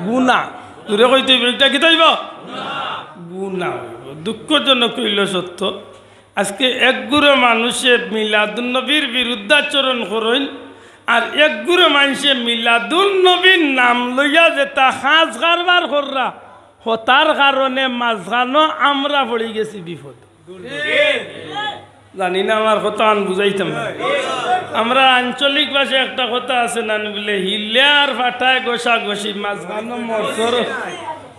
গুনা। জুরে কইতে অইবো, ইকটা কিতা অইবো? গুনা অইবো। দুঃখজনক অইলো সত্য, আজকে এক গুরু মানুষে মিলাদুন নবীর বিরুদ্ধাচরণ করইন, আর এক গুরু মানষে মিলাদুন নবীর নাম লইয়া যেতা কাজ কারবার কররা, হতার কারণে মাঝখানো আমরা পড়ি গেছি বিপদ। জানি না আমার কথাখান বুঝাইতাম না। আমরা আঞ্চলিক ভাষায় একটা কথা আছে না, বুলে, "হিলে আর ফাটায় ঘষাঘষি, মাঝখানো মরছর,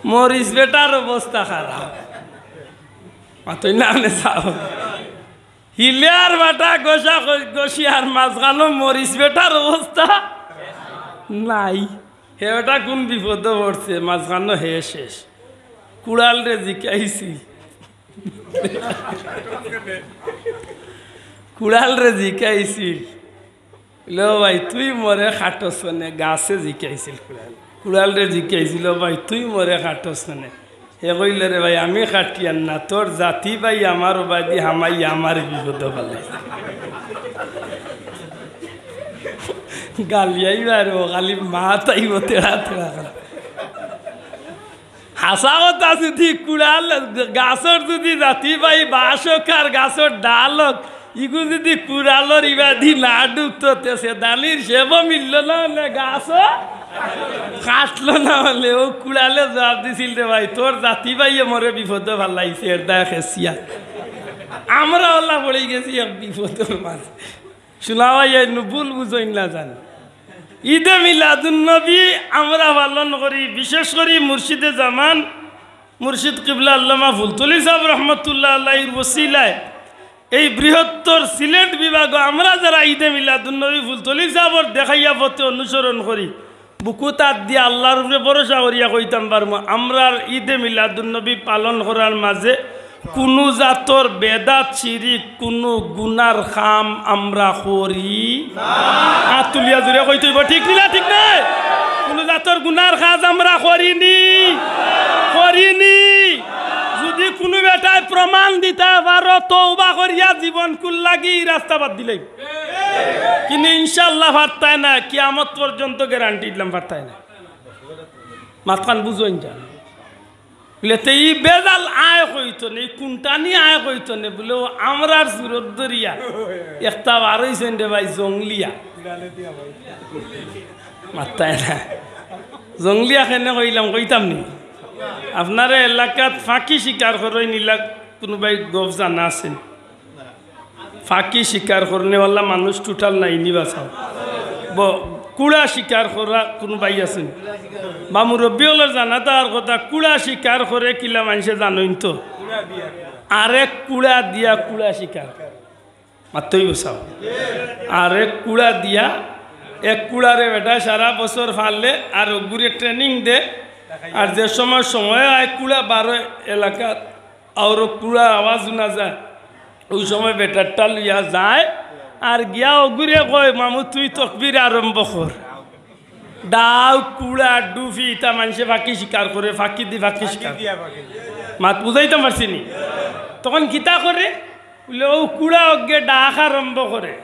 মরিচ বেটার অবস্থা খারাপ।" মাতইন না আপনে চাও। হিলে আর ফাটায় ঘষাঘষি আর মাঝখানো মরিচ বেটার অবস্থা নাই। হে বেটা কুন বিপদো পড়ছে, মাঝখানো হে শেষ। কুড়ালরে জিকাইছিল, কুড়ালরে জিকাইছিল, "লো ভাই, তুই মরে কাটস কেনে?" গাছে জিকাইছিল কুড়াল। কুড়ালরে জিকাইছিল, "ভাই, তুই মরে কাটস কেনে?" হে কইলো, "রে ভাই, আমি কাটিয়ার না, তোর জাতি ভাই আমার ওবায়দি হামাইয়া আমারে বিপদো ফালাইছে।" গালিয়াইবার ও খালি মাত আইবো তেড়া তেড়া করে। হাছা কথা, যুদি কুড়াল গাছর যুদি জাতি ভাই বাঁশ অউক আর গাছর ডাল অউক, ইগু যুদি কুড়ালর ইবাদি না ঢুকতো, তে সেদানির সেবও মিললো না অইলে গাছও কাটলো না অইলে, অউ কুড়ালে জুয়াব দিছিল, "রে ভাই, তোর জাতি ভাইয়ে মরে বিপদো ফালাইছে, এর দায় খেছিয়া আমরা অলা পড়ি গেছি এক বিপদর মাঝে।" শুনা ভাই, এই নু ভুল বুঝইন না জানি। ঈদে মিলাদুন্নবী আমরা পালন করি, বিশেষ করি মুর্শিদে জামান, মুর্শিদ কিবলা আল্লামা ফুলতলি সাহেব রহমতুল্লাহ আলাইহির ওসিলায় এই বৃহত্তর সিলেট বিভাগো আমরা যারা ঈদে মিলাদুন্নবী ফুলতলি সাহেবর দেখাইয়া পথে অনুসরণ করি, বুকুত আত দিয়া আল্লার উপরে ভরসা করিয়া কইতাম পারমু, আমরার ঈদে মিলাদুন্নবী পালন করার মাঝে কুনু জাতর বেদাত, শিরিক, কুনু গুনার কাম আমরা করি না। আত তুলিয়া জুরে কইতে অইবো, ঠিক নি না? ঠিক নায়? কুনু জাতর গুনার কাজ আমরা করি নি, করি নি। যুদি কুনু বেটায় প্রমাণ দিতা পারো, তওবা করিয়া জীবন কুল লাগি রাস্তা বাদ দিলাই। কিন্তু ইনশাআল্লাহ পারতায় না, কিয়ামত পর্যন্ত গ্যারান্টি দিলাম পারতায় না। মাতখান বুঝইন জানি। বুলে, "তে ই বেজাল আয় কইতো নে, কুনটা নি আয় কইতো নে?" বুলে, "ও আমরার সুরত ধরিয়া একটা বার অইছইন রে ভাই, জংলিয়া।" মাততায় না। জংলিয়া কেনে কইলাম, কইতাম নি? আপনারা এলাকাত ফাঁকি শিকার করইন ইলা কুনুবায় গফ জানা আছে নি? ফাঁকি শিকার করনেওয়ালা মানুষ টোটাল নাই নি বা চাও। ব-, কুড়া শিকার করা কুনু ভাই আছইন? বা মুরব্বি অকলর জানা থাকার কথা, কুড়া শিকার করে কিলা মানষে জানইন তো? আরেক কুড়া দিয়া কুড়া শিকার। মাততে অইবো চাও। আরেক কুড়া দিয়া, এক কুড়ারে বেটা সারা বছর ফালে আর অগুরে training দে, আর যে সময় সময় আয় কুড়া বারো এলাকাত আরো কুড়ার আওয়াজ হুনা যায়। অউ সময় বেটারটা লইয়া যায়, আর গিয়া অগুরে কয়, "মামু, তুই তকবির আরম্ভ কর।" ডাউ, কুড়া, ডুফি, ইতা মানষে ফাঁকি শিকার করে, ফাঁকি দি ফাঁকি শিকার। মাত বুঝাইতাম পারছি নি? তখন কিতা করে? বুলে, অউ কুড়া অগে ডাক আরম্ভ করে।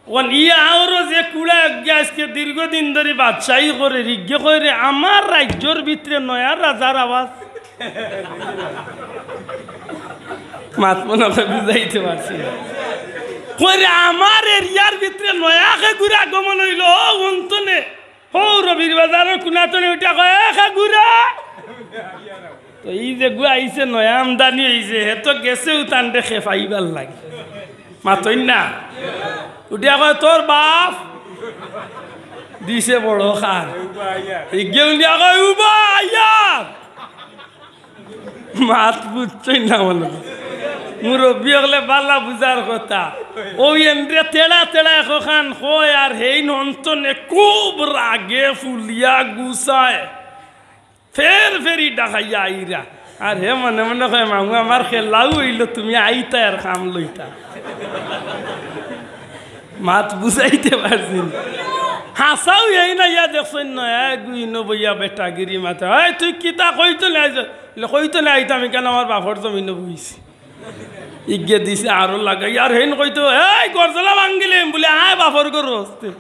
অখন ই আওরো যে কুড়া অগিয়া আইজকে দীর্ঘদিন ধরি বাদশাহী করের, ইগে কয়রে, "আমার রাইজ্যর ভিতরে নয়া রাজার আওয়াজ।" মাত মনে অয় বুঝাইতে পারছি না। কয়রে, "আমার এরিয়ার ভিতরে নয়া খেগুর আগমন অইলো, অউ অন্তনে।" হউ রবির বাজারর কুনাতনে উঠিয়া কয়, "এ খেগুরা।" তো ই যেগু আইছে নয়া আমদানি অইছে, হে তো গেছেউ তানরে খেপাইবার লাগি। মাতইন না। উঠিয়া কয়, "তোর বাফ।" দিছে বড় খান। ইগে উঠিয়া কয়, "উবা আইয়ার।" মাত বুঝছইন না মনে অয়। মুরব্বি অকলে বালা বুঝার কথা। অউ এনরে তেড়া তেড়া একখান কয়, আর হেইন অন্তনে খুব রাগে ফুলিয়া গুছায়। ফের ফেরি ডাকাইয়া আইরা। আর হে মনে মনে কয়, "মামু, আমার খেলাউ অইলো, তুমি আইতায় আর কাম লইতায়।" মাত বুঝাইতে পারছি না। হাছাউ এইন আইয়া দেখছইন নয়া এগু ইনো বইয়া বেটাগিরি মাতে, "এই তুই কিতা কইতো নে আইছ?" বুলে, "কইতো নে আইতাম, ইখান আমার বাফর জমিনো বইছি।" ইগে দিছে আরো লাগাই, আর হেইন কইতো, "এই গরজলা ভাঙ্গিলিম," বুলে, "আয় বাফর ঘরো আস্তে।"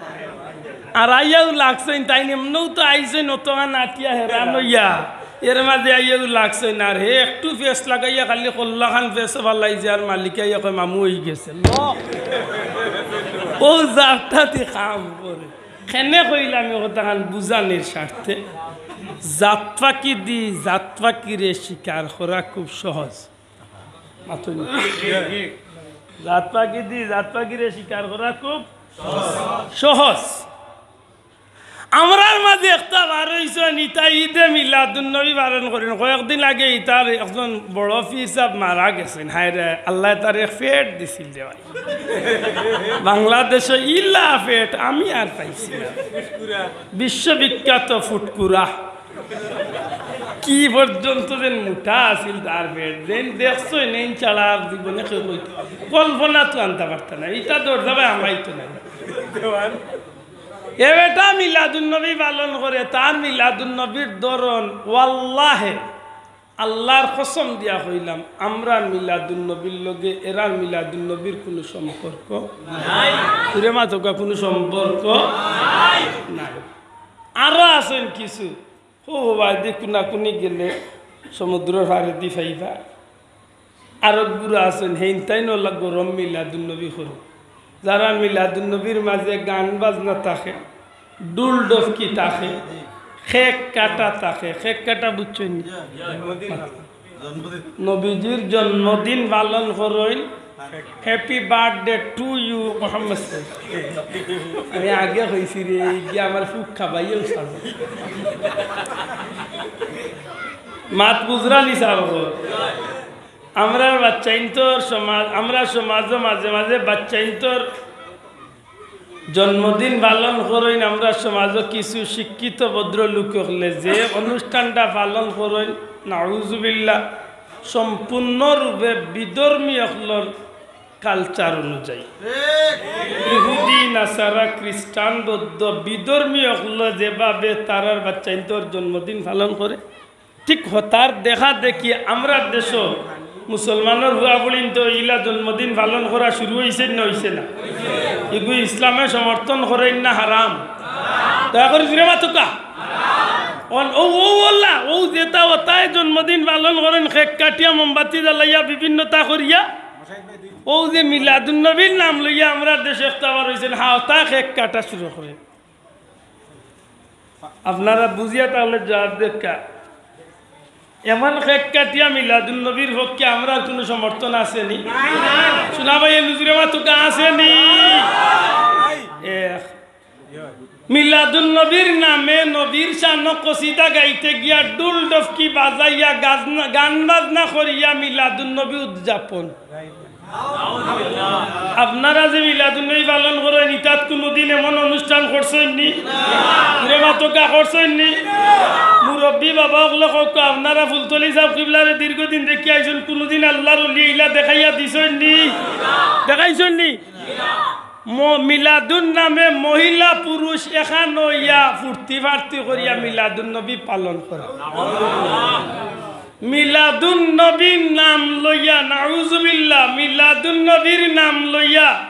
আর আইয়াউ লাগছইন, তাইন এমনেউ তো আইছইন অতখান আটিয়া হেরান অইয়া, এর মাঝে আইয়াউ লাগছইন। আর হে একটু ফেস লাগাইয়া খালি কল্লাখান ফেসো ফালাইছে, আর মালিকে আইয়া কয়, "মামু অই গেছে।" ল। অউ জাতটা দি কাম করে। কেনে কইলাম ই কথাখান বুঝানির স্বার্থে। জাত পাখি দি জাত পাখিরে শিকার করা খুব সহজ। মাতইন না। জাত পাখি দি জাত পাখিরে শিকার করা খুব সহজ। আমরার মাঝে একটা বার অইছইন, ইতা ঈদে মিলাদুন নবী পালন করইন। কয়েকদিন আগে ইতার একজন বড় পীর সাব মারা গেছইন। হায় রে, আল্লায় তারে পেট দিছিল রে ভাই। বাংলাদেশো ইলা পেট আমি আর পাইছি না। বিশ্ববিখ্যাত ফুটকুরা। কি পর্যন্ত যেন মোটা আছিল তার পেট, যেন দেখছইন, এইন ছাড়া আর জীবনে কেউ কইতো, কল্পনাত আনতা পারতা না। ইতা দরজা ভাই আমাইতো না। এ বেটা মিলাদুন নবী পালন করে, তার মিলাদুন নবীর ধরন, ওয়াল্লাহে, আল্লার কসম দিয়া কইলাম, আমরার মিলাদুন নবীর লগে এরার মিলাদুন নবীর কুনু সম্পর্ক নাই। জুরে মাতউক্কা, কুনু সম্পর্ক নাই। আরো আছইন কিছু, হো হো ভাই, দি কুনাকুনি গেলে সমুদ্রর পারেদি পাইবা। আরক গুরা আছইন, হেইনতাইন অলা গরম মিলাদুন নবী করইন। যারার মিলাদুন নবীর মাঝে গান বাজনা থাকে, ডুল ডফকি থাকে, কেক কাটা থাকে। কেক কাটা বুঝছইন নি? নবীজির জন্মদিন পালন করইন, Happy birthday to you Mohammad সাহেব। আমি আগে কইছি রে, এই গিয়া আমার ফুক খাবাইও ছাড়বো। মাত বুঝরা নি ছাড়বো। আমরার বাচ্চাইন্তর সমাজ, আমরার সমাজো মাঝে মাঝে বাচ্চাইন্তর জন্মদিন পালন করইন। আমরার সমাজো কিছু শিক্ষিত ভদ্রলোক অকলে যে অনুষ্ঠানটা পালন করইন, নাউজুবিল্লাহ, সম্পূর্ণরূপে বিধর্মী অকলর culture অনুযায়ী। ইহুদি, নাসারা, খ্রিস্টান, বৌদ্ধ, বিধর্মী অকলে যেভাবে তারার বাচ্চাইন্তর জন্মদিন পালন করে, ঠিক হতার দেখা দেখি আমরার দেশো মুসলমানর হুয়া পড়িন তো ইলা জন্মদিন পালন করা শুরু অইছে না অইছে না? ইগু ইসলামে সমর্থন করইন না হারাম? দয়া করি জুরে মাতউক্কা। অন-, ও, ও আল্লাহ, ও যেতা অতায় জন্মদিন পালন করইন, কেক কাটিয়া, মোমবাতি জ্বালাইয়া, বিভিন্নতা করিয়া, ও যে মিলাদুন নবীর নাম লইয়া আমরার দেশো একটা বার অইছে না, হা, অতায় কেক কাটা শুরু করে। আপনারা বুঝিয়া তাহলে জবাব দেউক্কা। এমন কেক কাটিয়া মিলাদুন নবীর পক্ষে আমরার কুনু সমর্থন আছে নি? শোনা ভাই, এ জুরে মাতউক্কা, আছে নি? এক। মিলাদুন নবীর নামে নবীর শানো কসিদা গাইতে গিয়া ডুল ডফকি বাজাইয়া গাজনা-, গান বাজনা করিয়া মিলাদুন নবী উদযাপন। আপনারা যে মিলাদুন নবী পালন করইন, ইতাত কুনুদিন এমন অনুষ্ঠান করছইন নি? জুরে মাতউক্কা, করছইন নি? মুরব্বী বাবা অকলে কউক্কা, আপনারা ফুলতলি সাব কিবলারে দীর্ঘদিন দেখিয়া আইছইন, কুনুদিন আল্লার ওলি ইলা দেখাইয়া দিছইন নি? দেখাইছইন নি? ম-, মিলাদুন নামে মহিলা পুরুষ এখান অইয়া ফুর্তি ফার্তি করিয়া মিলাদুন নবী পালন করা। মিলাদুন নবীর নাম লইয়া, নাউজুবিল্লাহ, মিলাদুন নবীর নাম লইয়া,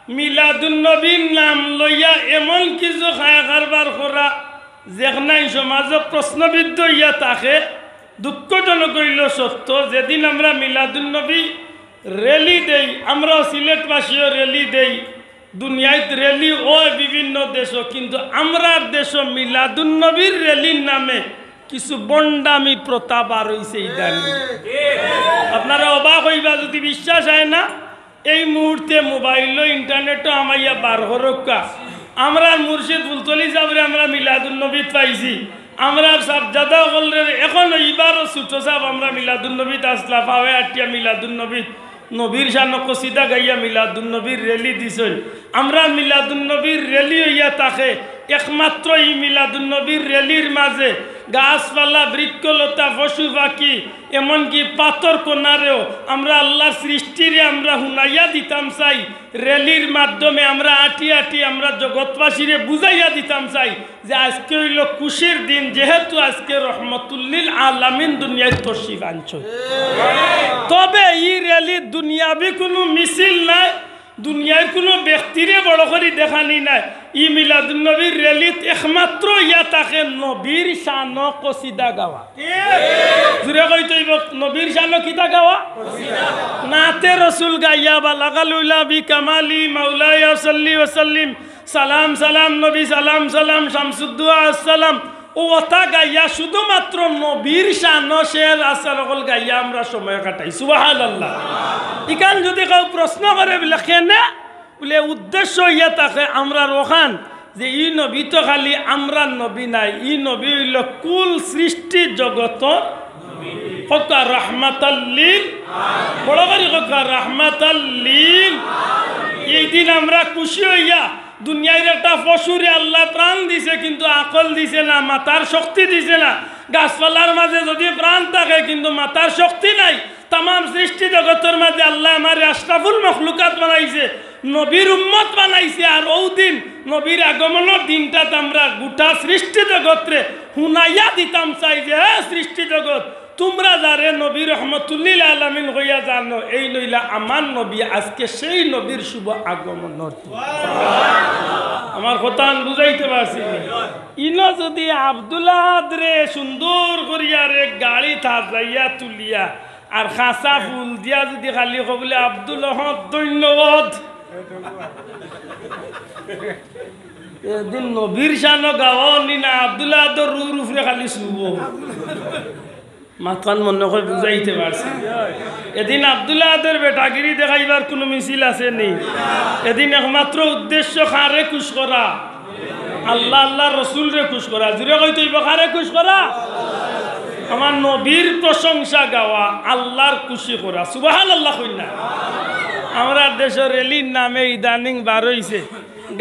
মিলাদুন নবীর নাম লইয়া এমন কিছু খায় কারবার করা, যেখানাই সমাজো প্রশ্নবিদ্ধ অইয়া থাকে। দুঃখজনক অইলো সত্য, যেদিন আমরা মিলাদুন নবী র‍্যালি দেই, আমরাও সিলেটবাসীও র‍্যালি দেই, দুনিয়াত র‍্যালি অয় বিভিন্ন দেশো, কিন্তু আমরার দেশো মিলাদুন নবীর র‍্যালির নামে কিছু ভন্ডামি প্রথা বার অইছে ইদানিং। আপনারা অবাক অইবা যুদি বিশ্বাস অয় না, এই মুহূর্তে মোবাইলো, ইন্টারনেটো হামাইয়া বার করউক্কা। আমরার মুর্শিদ ফুলতলি সাবরে আমরা মিলাদুন নবীত পাইছি। আমরার সাবজাদা অকলরে অখন ইবারও ছুটো সাব আমরা মিলাদুন নবীত আছলা, পাওয়ে আটিয়া মিলাদুন নবীত নবীর শানো কসিদা গাইয়া মিলাদুন নবীর র‍্যালি দিছইন। আমরার মিলাদুন নবীর র‍্যালি অইয়া থাকে একমাত্র ই মিলাদুন নবীর র‍্যালির মাঝে গাছপালা, বৃক্ষলতা, পশু পাখি, এমনকি পাথর কণারেও আমরা আল্লার সৃষ্টিরে আমরা হুনাইয়া দিতাম চাই। র‍্যালির মাধ্যমে আমরা আটি আটি আমরা জগৎবাসীরে বুঝাইয়া দিতাম চাই যে আজকে অইলো খুশির দিন, যেহেতু আজকে রহমতুল্লিল আলামিন দুনিয়াত তশরিফ আনছইন। তবে ই র‍্যালি দুনিয়াবি কুনু মিছিল নায়, দুনিয়ার কুনু ব্যক্তিরে বড় করি দেখানি নায়। ই মিলাদুন নবীর র‍্যালিত একমাত্র ইয়া থাকে নবীর শানো কসিদা গাওয়া। জুরে কইতে অইবো, নবীর শানো কিতা গাওয়া? নাতে রসুল গাইয়া, বালাগাল উলা বি কামালি, মাওলায়া সাল্লি ওয়া সাল্লিম, সালাম সালাম নবী, সালাম সালাম শামসুদ্দোহা আসসালাম। অউ অতা গাইয়া শুধুমাত্র নবীর শানো শের আছার অকল গাইয়া আমরা সময় কাটাই। সুবহানাল্লাহ। ইখান যুদি কেউ প্রশ্ন করে বুলে, "কেনে?" বুলে, উদ্দেশ্য ইয়া থাকে আমরার অখান যে ই নবী তো খালি আমরার নবী নায়, ই নবী অইলো কুল সৃষ্টি জগতর। কউক্কা রাহমাতাল্লিল, বড় করি কউক্কা রাহমাতাল্লিল। এই দিন আমরা খুশি অইয়া, দুনিয়ার একটা পশুরে আল্লায় প্রাণ দিছে, কিন্তু আকল দিছে না, মাতার শক্তি দিছে না। গাছপালার মাঝে যদি প্রাণ থাকে, কিন্তু মাতার শক্তি নাই, তামাম সৃষ্টি জগতর মাঝে আল্লায় আমারে আশরাফুল মখলুকাত বানাইছে, নবীর উম্মত বানাইছে। আর অউ দিন নবীর আগমনর দিনটাত আমরা গুটা সৃষ্টি জগতরে হুনাইয়া দিতাম চাই যে, হে সৃষ্টি জগত, তুমরা যারে নবী রহমতুল্লিল আলামিন কইয়া জানো, এইন অইলা আমার নবী, আজকে সেই নবীর শুভ আগমনর দিন। আমার কথাখান বুঝাইতে পারছি নি? ইনো যদি আব্দুল আহাদরে সুন্দর করিয়া রে গাড়িত হাজাইয়া তুলিয়া আর খাসা ফুল দিয়া যদি খালি কবুলে আব্দুল আহাদ ধন্যবাদ, এদিন নবীর শানো গাওয়া নি না, আব্দুল আহাদর রুর উপরে খালি শুভ। মাতখান মনে কয় বুঝাইতে পারছি। এদিন আব্দুল আহাদর বেটাগিরি দেখাইবার কুনু মিছিল আছে নি? এদিন একমাত্র উদ্দেশ্য কারে খুশ করা? আল্লাহ, আল্লাহর রসুলরে খুশ করা। জুরে কইতে অইবো, কারে খুশ করা? আমার নবীর প্রশংসা গাওয়া, আল্লাহর খুশি করা। সুবহানাল্লাহ কইন না? আমরার দেশো রেলির নামে ইদানিং বার অইছে,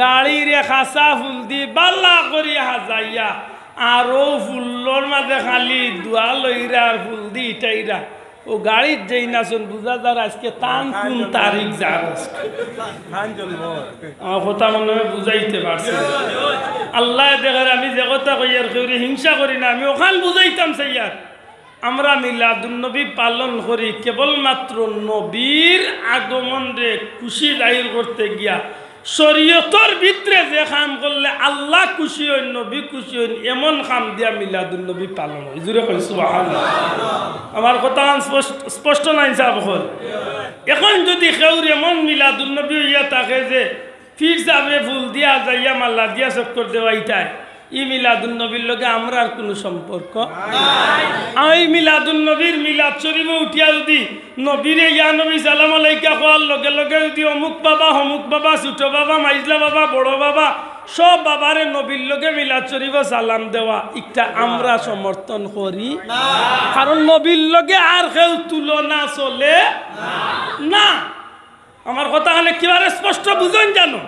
গাড়িরে খাসা ফুল দি বালা করি হাজাইয়া, আর অউ ফুলর মাঝে খালি দোয়া লইরা আর ফুল দি ইটাইরা। অউ গাড়িত যেইন আছইন বুঝা যার আজকে তান কুন তারিখ যার আজকে। আমার কথা মনে অয় বুঝাইতে পারছি। আল্লায় দেখের আমি যে কথা কইয়ার কেউরে হিংসা করি না, আমি অখান বুঝাইতাম চাইয়ার। আমরা মিলাদুন্নবী পালন করি কেবলমাত্র নবীর আগমনরে খুশি জাহির করতে গিয়া। শরীয়তর ভিতরে যে কাম করলে আল্লাহ খুশি অইন, নবী খুশি অইন, এমন কাম দিয়া মিলাদুন্নবী পালন অয়। জুরে কইন সুবহানাল্লাহ। আমার কথাখান স্পষ্ট, স্পষ্ট নায় নি সাব অকল? এখন যদি কেউর এমন মিলাদুন্নবী অইয়া থাকে যে পীর সাবরে ফুল দিয়া যাইয়া মালা দিয়া চক্কর দেওয়াইতায়, ই মিলাদুন্নবীর লগে আমরার কুনু সম্পর্ক? আর ই মিলাদুন্নবীর মিলাদ শরীফো উঠিয়া যদি নবীরে ইয়া নবী সালাম আলাইকা কওয়ার লগে লগে যদি অমুক বাবা, হমুক বাবা, ছোট বাবা, মাইজলা বাবা, বড় বাবা, সব বাবারে নবীর লগে মিলাদ শরীফো সালাম দেওয়া, ইটা আমরা সমর্থন করি। কারণ নবীর লগে আর কেউ তুলনা চলে না। আমার কথাখান একেবারে স্পষ্ট বুঝইন জানো।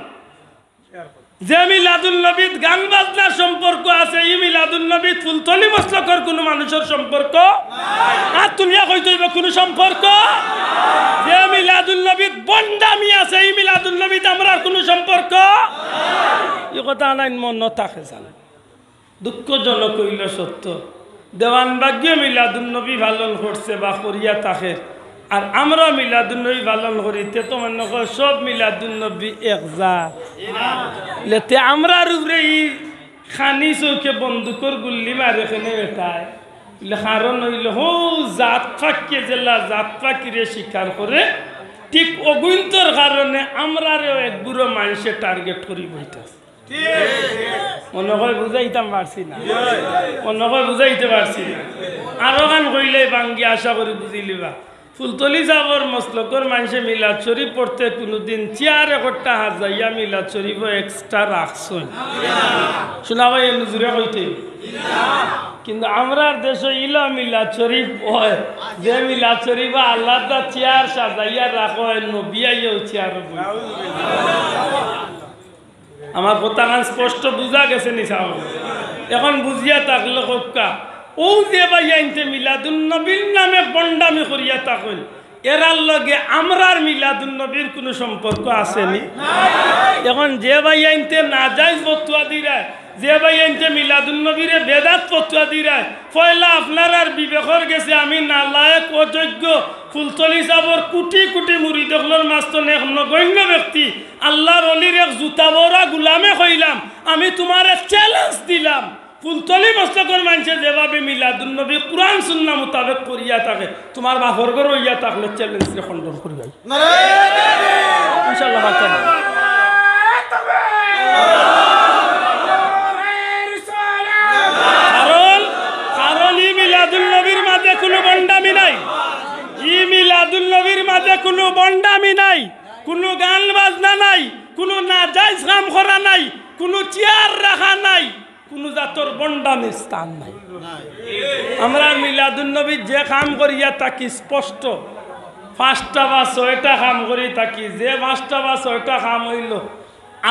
যে মিলাদুন্নবীত গান বাজনার সম্পর্ক আছে, ই মিলাদুন্নবীত ফুলতলি মসলকর কুনু মানুষর সম্পর্ক? আত তুলিয়া কইতে অইবো, কুনু সম্পর্ক? যে মিলাদুন্নবীত ভন্ডামি আছে, ই মিলাদুন্নবীত আমরার কুনু সম্পর্ক? ই কথাখান মনো থাকে জানো। দুঃখজনক অইলো সত্য, দেওয়ানবাগিও মিলাদুন্নবী পালন করছে বা করিয়া থাকের, আর আমরা মিলাদুন্নবী পালন করি, তে তো মনো কয় সব মিলাদুন্নবী এক জাত। লে তে আমরার উপরে ই খানি চউখে বন্দুকর গুল্লি মারে কেনে বেটায়? লে কারণ অইলো হউ জাত পাখিয়ে যেলা জাত পাখিরে শিকার করে, ঠিক অগুইন্তর কারণে আমরারেও এক বুড়ো মানষে target করি বইতাছে। মনো কয় বুঝাইতাম পারছি না, মনো কয় বুঝাইতে পারছি না। আরোখান কইলে ভাঙ্গি আশা করি বুঝিলিবা। ফুলতলি সাবর মসলকর মানষে মিলাদ শরীফ পড়তে কুনুদিন চেয়ার একটা হাজাইয়া মিলাদ শরীফো extra রাখছইন? শুনা ভাই, এ নজুরে কইতে। কিন্তু আমরার দেশো ইলা মিলাদ শরীফ অয়, যে মিলাদ শরীফো আলাদা চেয়ার সাজাইয়া রাখা অয়, নবী আইয়াও চেয়ারো বই। আমার কথাখান স্পষ্ট বুঝা গেছে নি সাব? এখন বুঝিয়া থাকলে কউক্কা, অউ যে ভাইয়াইন্তে মিলাদুন্নবীর নামে ভন্ডামি করিয়া থাকইন, এরার লগে আমরার মিলাদুন্নবীর কুনু সম্পর্ক আছে নি? এখন যে ভাইয়াইন্তে নাজাইজ ফতুয়া দিরায়, যে ভাইয়াইন্তে মিলাদুন্নবীরে বেদাত ফতুয়া দিরায়, পয়লা আপনারার বিবেকর গেছে আমি নালায়েক, অযোগ্য, ফুলতলি সাবর কুটি কুটি মুরিদ অকলর মাঝখান এক নগণ্য ব্যক্তি, আল্লার অলির এক জুতা বওরা গুলামে কইলাম, আমি তুমারে challenge দিলাম, ফুলতলি মসলকর মানষে যেভাবে মিলাদুন্নবী কুরআন সুন্নাহ মোতাবেক করিয়া থাকে, তুমার বাপর ঘর অইয়া থাকলে challenge রে খণ্ডন করিবায়। ইনশাআল্লাহ, মাততাম। কারণ, কারণ ই মিলাদুন্নবীর মাঝে কুনু ভন্ডামি নাই, ই মিলাদুন্নবীর মাঝে কুনু ভন্ডামি নাই, কুনু গান বাজনা নাই, কুনু নাজাইজ কাম করা নাই। কুনু চেয়ার রাখা নাই, কুনু জাতর ভন্ডামির স্থান নাই। আমরা মিলাদুন নবীর যে কাম করিয়া থাকি স্পষ্ট, পাঁচটা বা ছয়টা কাম করি থাকি, যে পাঁচটা বা ছয়টা কাম অইলো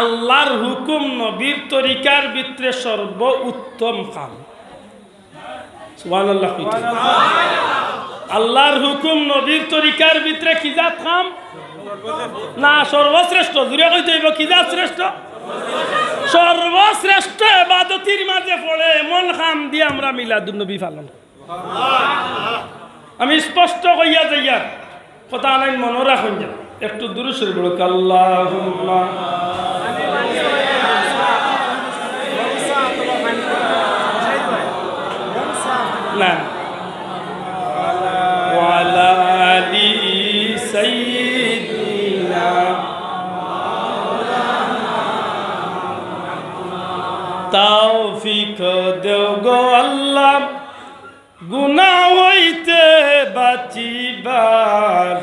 আল্লার হুকুম নবীর তরিকার ভিতরে সর্বোত্তম কাম। সুবহানাল্লাহ কইতে। আল্লার হুকুম নবীর তরিকার ভিতরে কি জাত কাম? না, সর্বশ্রেষ্ঠ। জুরে কইতে অইবো, কি জাত শ্রেষ্ঠ? সর্বশ্রেষ্ঠ এবাদতির মাঝে পড়ে এমন কাম দিয়া আমরা মিলাদুন নবী পালন করি। আমি স্পষ্ট কইয়া যাইয়ার, কথা আনাইন মনো রাখইন যেন। একটু দুরুদ শরীফ পড়ুক, আল্লাহুম্মা। না। ওয়ালা আলি সাইয়্যিদিনা। তৌফিক দেও গো আল্লাহ, গুনাহ হইতে বাঁচিবার,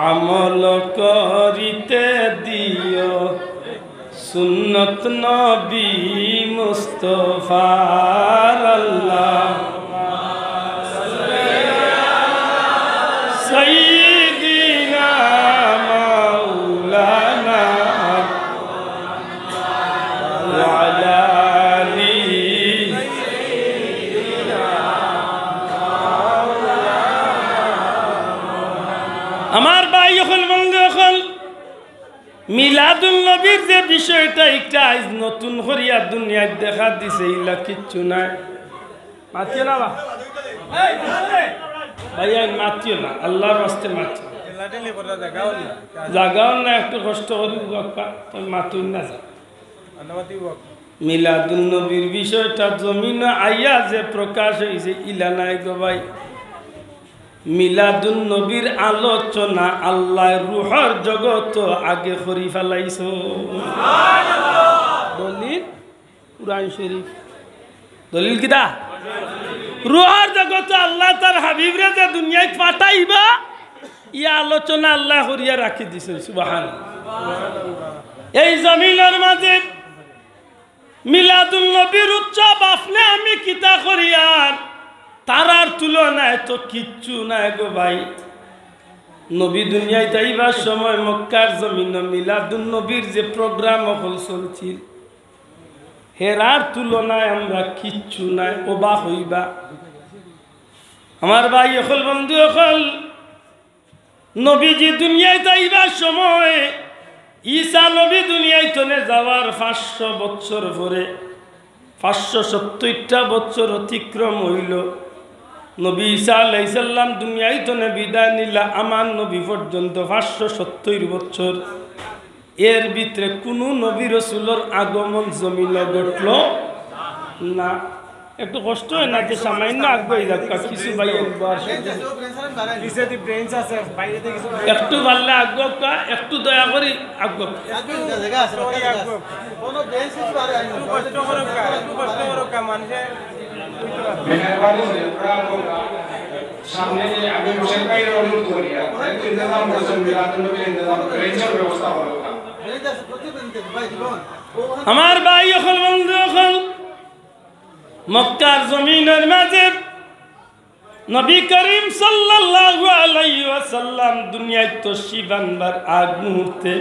আমল করিতে দিও সুন্নত নবী মুস্তফার। আল্লাহ সাইয়্যিদিনা মাওলানা ওয়ালা আলি। আমার ভাই অকল, বন্ধু অকল, মিলাদুন নবীর যে বিষয়টা, একটা আইজ নতুন করিয়া দুনিয়াত দেখা দিছে, ইলা কিচ্ছু নাই। মাতিও না বা? ভাই, আর মাতিও না, আল্লার ওয়াস্তে মাতিও না। জাগাও না, একটু কষ্ট করি উবাক্কা, তুমি মাতুন না যা। মিলাদুন নবীর বিষয়টা জমিনো আইয়া যে প্রকাশ অইছে, ইলা নাই গো ভাই। মিলাদুন নবীর আলোচনা আল্লায় রুহর জগতো আগে করি ফালাইছইন। দলিল? কুরআন শরীফ। দলিল কিতা? রুহর জগতো আল্লায় তার হাবিবরে যে দুনিয়াত পাঠাইবা, ই আলোচনা আল্লায় করিয়া রাখি দিছইন। সুবহানাল্লাহ। এই জমিনর মাঝে মিলাদুন নবীর উৎসব আপনে আমি কিতা করিয়ার, তারার তুলনায় তো কিচ্ছু নাই গো ভাই। নবী দুনিয়াত আইবার সময় মক্কার জমিনো মিলাদুন নবীর যে program অকল চলছিল, হেরার তুলনায় আমরা কিচ্ছু নাই, অবাক অইবা। আমার ভাই অকল, বন্ধু অকল, নবীজি দুনিয়াত আইবার সময়, ঈসা নবী দুনিয়াত থনে যাওয়ার পাঁচশো বছর পরে, পাঁচশো সত্তইরটা বছর অতিক্রম অইলো। নবী ঈসা আলাইহিস সালাম দুনিয়াত থনে বিদায় নিলা, আমার নবী পর্যন্ত পাঁচশো সত্তইর বছর। এর ভিতরে কুনু নবী রসুলর আগমন জমিনো ঘটলো না। একটু কষ্ট অয় না যে সামান্য আগুয়াই যাউক্কা, কিছু ভাই একবার পিছেদি বেঞ্চ আছে, বাইরেদি কিছু একটু পারলে আগুয়াউক্কা, একটু দয়া করি আগুয়াউক্কা। একটু কষ্ট করউক্কা, একটু কষ্ট করউক্কা, মানুষে মেহেরবানি করে, সামনে যে আমি হোসেন ভাইরে অনুরোধ করি, একটু ইন্তজাম করছেন, মিলাদুন নবীর ইন্তজাম, বেঞ্চর ব্যবস্থা করউক্কা। আমার ভাই অকল, বন্ধু অকল, মক্কার জমিনর মাঝে নবী করিম সাল্লাল্লাহু আলাইহি ওয়াসাল্লাম দুনিয়াত তশরিফ আনবার আগ মুহূর্তে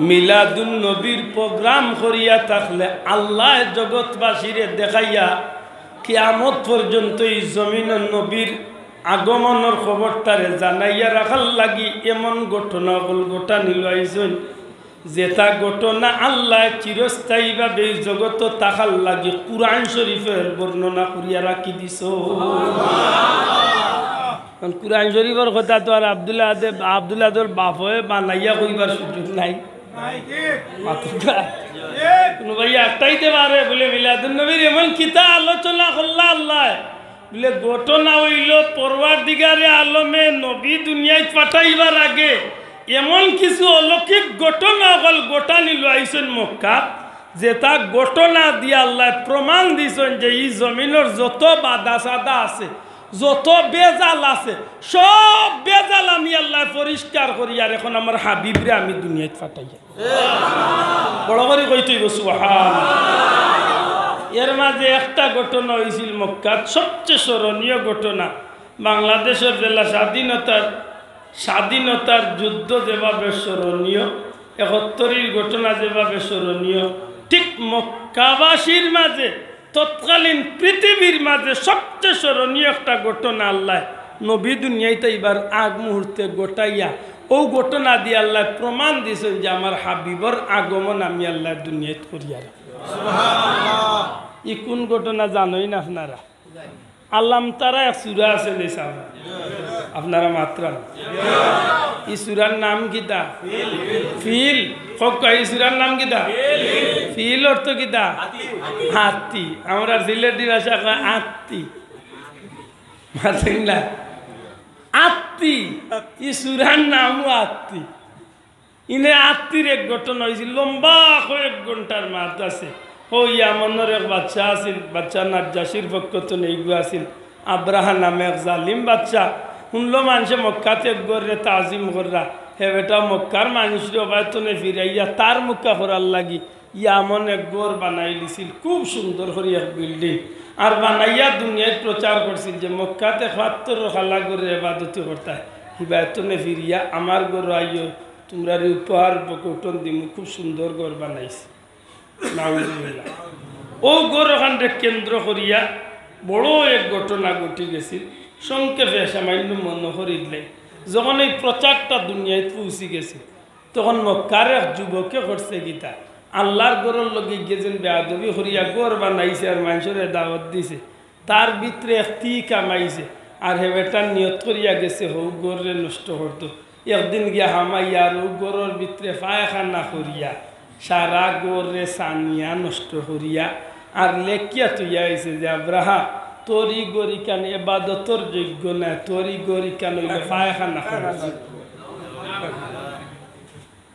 মিলাদুন নবীর program করিয়া থাকলে আল্লায় জগৎবাসীরে দেখাইয়া কিয়ামত পর্যন্ত ই জমিনো নবীর আগমনর খবরটারে জানাইয়া রাখার লাগি এমন ঘটনা অকল ঘটানি লইছইন। যেটা ঘটনা আল্লায় চিরস্থায়ীভাবে ই জগতো থাকার লাগি কুরআন শরীফর বর্ণনা করিয়া রাখি দিছইন। কারণ কুরআন শরীফর কথা তো আর আব্দুল আহাদে, আব্দুল আহাদর বাপে বানাইয়া কইবার সুযোগ নাই। মাতুক্কা। কুনু ভাই আটকাইতে পারে বুলে মিলাদুন নবীর এমন কিতা আলোচনা করলা আল্লায়? বুলে, ঘটনা অইলো, পরওয়ারদিগারে আলমে নবী দুনিয়াত পাঠাইবার আগে এমন কিছু অলৌকিক ঘটনা অকল ঘটানি লইছইন মক্কাত, যেটা ঘটনা দিয়া আল্লায় প্রমাণ দিছইন যে ই জমিনর যত বাধা সাধা আছে, যত বেজাল আছে, সব বেজাল আমি আল্লায় পরিষ্কার করিয়ার এখন আমার হাবিবরে আমি দুনিয়াত পাঠাইয়ার। বড় করি কইতে অইবো সুবহান। এর মাঝে একটা ঘটনা অইছিল মক্কাত, সবচেয়ে স্মরণীয় ঘটনা। বাংলাদেশর যেলা স্বাধীনতার, স্বাধীনতার যুদ্ধ যেভাবে স্মরণীয়, একাত্তরর ঘটনা যেভাবে স্মরণীয়, ঠিক মক্কাবাসীর মাঝে তৎকালীন পৃথিবীর মাঝে সবচেয়ে স্মরণীয় একটা ঘটনা আল্লায় নবী দুনিয়াত আইবার আগ মুহূর্তে ঘটাইয়া, অউ ঘটনা দিয়া আল্লায় প্রমাণ দিছইন যে আমার হাবিবর আগমন আমি আল্লায় দুনিয়াত করিয়ার। ই কুন ঘটনা জানইন আপনারা? আলাম তারা এক সূরা আছে নি সাব? আপনারা মাতরা না। ই সূরার নাম কিতা? ফিল। কউক্কা, ই সূরার নাম কিতা? ফিল অর্থ কিতা? হাতি। আমরা সিলেটি ভাষা কয় আত্তি। মাতইন না? আত্তি। ই সূরার নামও আত্তি। ইনে আত্তির এক ঘটনা অইছিল, লম্বা কয়েক ঘন্টার মাত আছে। অউ ইয়ামনর এক বাদশা আছিল, বাদশা নাজ্জাশীর পক্ষ তনে ইগু আছিল। আব্রাহা নামে এক জালিম বাদশা। হুনলো মানষে মক্কাত এক ঘররে তাজিম কররা, হে বেটা মক্কার মানষরে অবায় তনে ফিরাইয়া তার মুখা করার লাগি ইয়ামন এক ঘর বানাইলিছিল, খুব সুন্দর করি এক বিল্ডিং। আর বানাইয়া দুনিয়াত প্রচার করছিল যে মক্কাত এক পাত্থরর কালা ঘরর এবাদতি করতায়, হিবায় তনে ফিরিয়া আমার ঘরো আইও, তুমরারে উপহার বকৌটন দিমু, খুব সুন্দর ঘর বানাইছি। নাউজুবিল্লাহ। অউ ঘর অখানরে কেন্দ্র করিয়া বড় এক ঘটনা ঘটি গেছিল। সংক্ষেপে সামান্য মনো করি দিলে, যখন এই প্রচারটা দুনিয়াত পৌঁছি গেছিল, তখন মক্কার এক যুবকে করছে কিতা, আল্লার ঘরর লগে গিয়া যেন বেয়াদবি করিয়া ঘর বানাইছে আর মানষরে দাওয়াত দিছে, তার ভিতরে এক তিক হামাইছে, আর হে বেটায় নিয়ত করিয়া গেছে হউ ঘররে নষ্ট করতো। একদিন গিয়া হামাইয়া আর অউ ঘরর ভিতরে পায়খানা করিয়া সারা ঘররে ছানিয়া নষ্ট করিয়া আর লেখিয়া থইয়া আইছে যে, আব্রাহা, তোর ই ঘর ইখান এবাদতর যোগ্য নায়, তোর ই ঘর ইখান অইলো পায়খানা করার।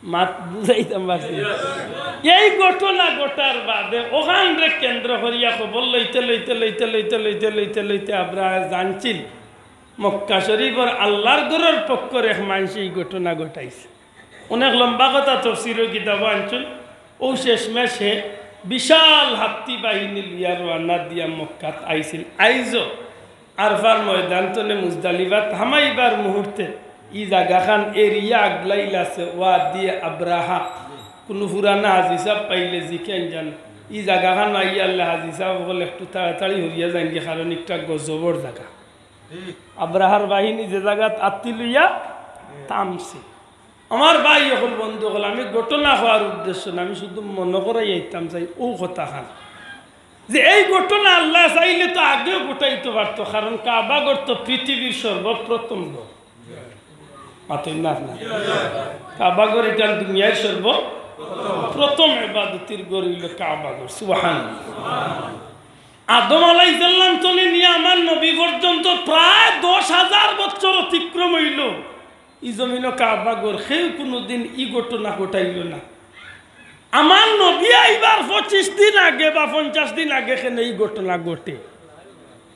মাত বুঝাইতাম পারছি না। এই ঘটনা ঘটার বাদে অখানরে কেন্দ্র করিয়া খবর লইতে লইতে লইতে লইতে লইতে লইতে লইতে আব্রাহা জানছিল মক্কা শরীফর আল্লার ঘরর পক্ষর এক মানষে ই ঘটনা ঘটাইছে। অনেক লম্বা কথা, তফসিরর কিতাবো আনছইন। অউ শেষমেশ হে বিশাল হাত্তি বাহিনী লইয়া রওয়ানা দিয়া মক্কাত আইছিল। আইজও আরফার ময়দান তনে মুজদালিফাত হামাইবার মুহূর্তে ই জাগাখান এরিয়া আগলাইল আছে ওয়াদি আব্রাহা। কুনু পুরানা হাজি সাব পাইলে জিকাইন যান, ই জাগাখান আইয়া আল্লাহ হাজি সাব অকল একটু তাড়াতাড়ি হরিয়া যাইনগি, কারণ একটা গজবর জাগা। আব্রাহার বাহিনী যে জাগাত আত্তি লইয়া থামছে। আমার ভাই অকল, বন্ধু অকল, আমি ঘটনা কওয়ার উদ্দেশ্য না, আমি শুধু মনো করাই আইতাম চাই অউ কথাখান, যে এই ঘটনা আল্লায় চাইলে তো আগেও ঘটাইতো পারতো, কারণ কাবা ঘর তো পৃথিবীর সর্বপ্রথম ঘর। মাতইন না আপনারা? কাবা ঘর ইখান দুনিয়ার সর্বপ্রথম এবাদতির ঘর অইলো কাবা ঘর। সুবহানাল্লাহ। আদম আলাইহিস সালাম তনে নিয়া আমার নবী পর্যন্ত প্রায় দশ হাজার বছর অতিক্রম অইলো। ই জমিনো কাবা ঘর, কেউ কুনুদিন ই ঘটনা ঘটাইলো না। আমার নবী আইবার পঁচিশ দিন আগে বা পঞ্চাশ দিন আগে কেনে ই ঘটনা ঘটে?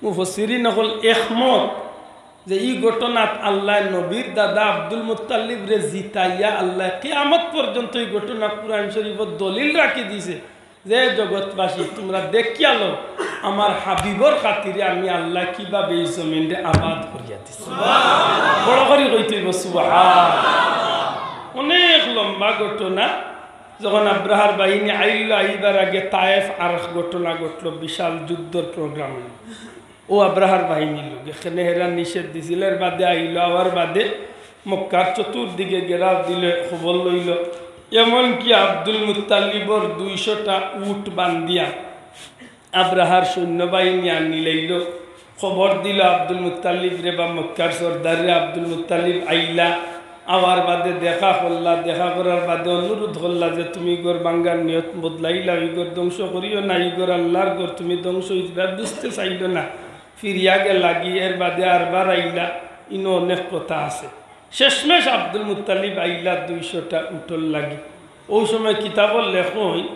মুফাসসিরিন অকল একমত যে ই ঘটনাত আল্লায় নবীর দাদা আব্দুল মুত্তালিবরে জিতাইয়া আল্লায় কিয়ামত পর্যন্ত ই ঘটনা কুরআন শরীফো দলিল রাখি দিছে। যে জগৎবাসী, তুমরা দেখিয়া লও, আমার হাবিবর খাতিরে আমি আল্লায় কিভাবে ই জমিনরে আবাদ করিয়া দিছি। বড় করি কইতে অইবো, সুবহান। অনেক লম্বা ঘটনা। যখন আব্রাহার বাহিনী আইলো, আইবার আগে তায়েফ আর এক ঘটনা ঘটলো, বিশাল যুদ্ধর প্রোগ্রাম অইলো। অউ আব্রাহার বাহিনীর লগে, কেনে হেরা নিষেধ দিছিল, এর বাদে আইলো, আওয়ার বাদে মক্কার চতুর্দিকে ঘেরাও দিলে, খবর লইলো। এমনকি আব্দুল মুত্তালিবর দুইশোটা উট বান্ধিয়া আব্রাহার সৈন্যবাহিনী আনিলাইলো। খবর দিলো আব্দুল মুত্তালিবরে বা মক্কার সর্দাররে, আব্দুল মুত্তালিব আইলা, আওয়ার বাদে দেখা করলা, দেখা করার বাদে অনুরোধ করলা যে, "তুমি ঘর ভাঙ্গার নিয়ত বদলাইলা, ই ঘর ধ্বংস করিও না, ই ঘর আল্লার ঘর, তুমি ধ্বংস অইযিবা, বুঝতে চাইলো না।" ফিরিয়া গেলাগি, এর বাদে আরবার আইলা, ইনো অনেক কথা আছে। শেষমেশ আব্দুল মুত্তালিব আইলা দুইশোটা উটর লাগি। অউ সময় কিতাবো লেখইন,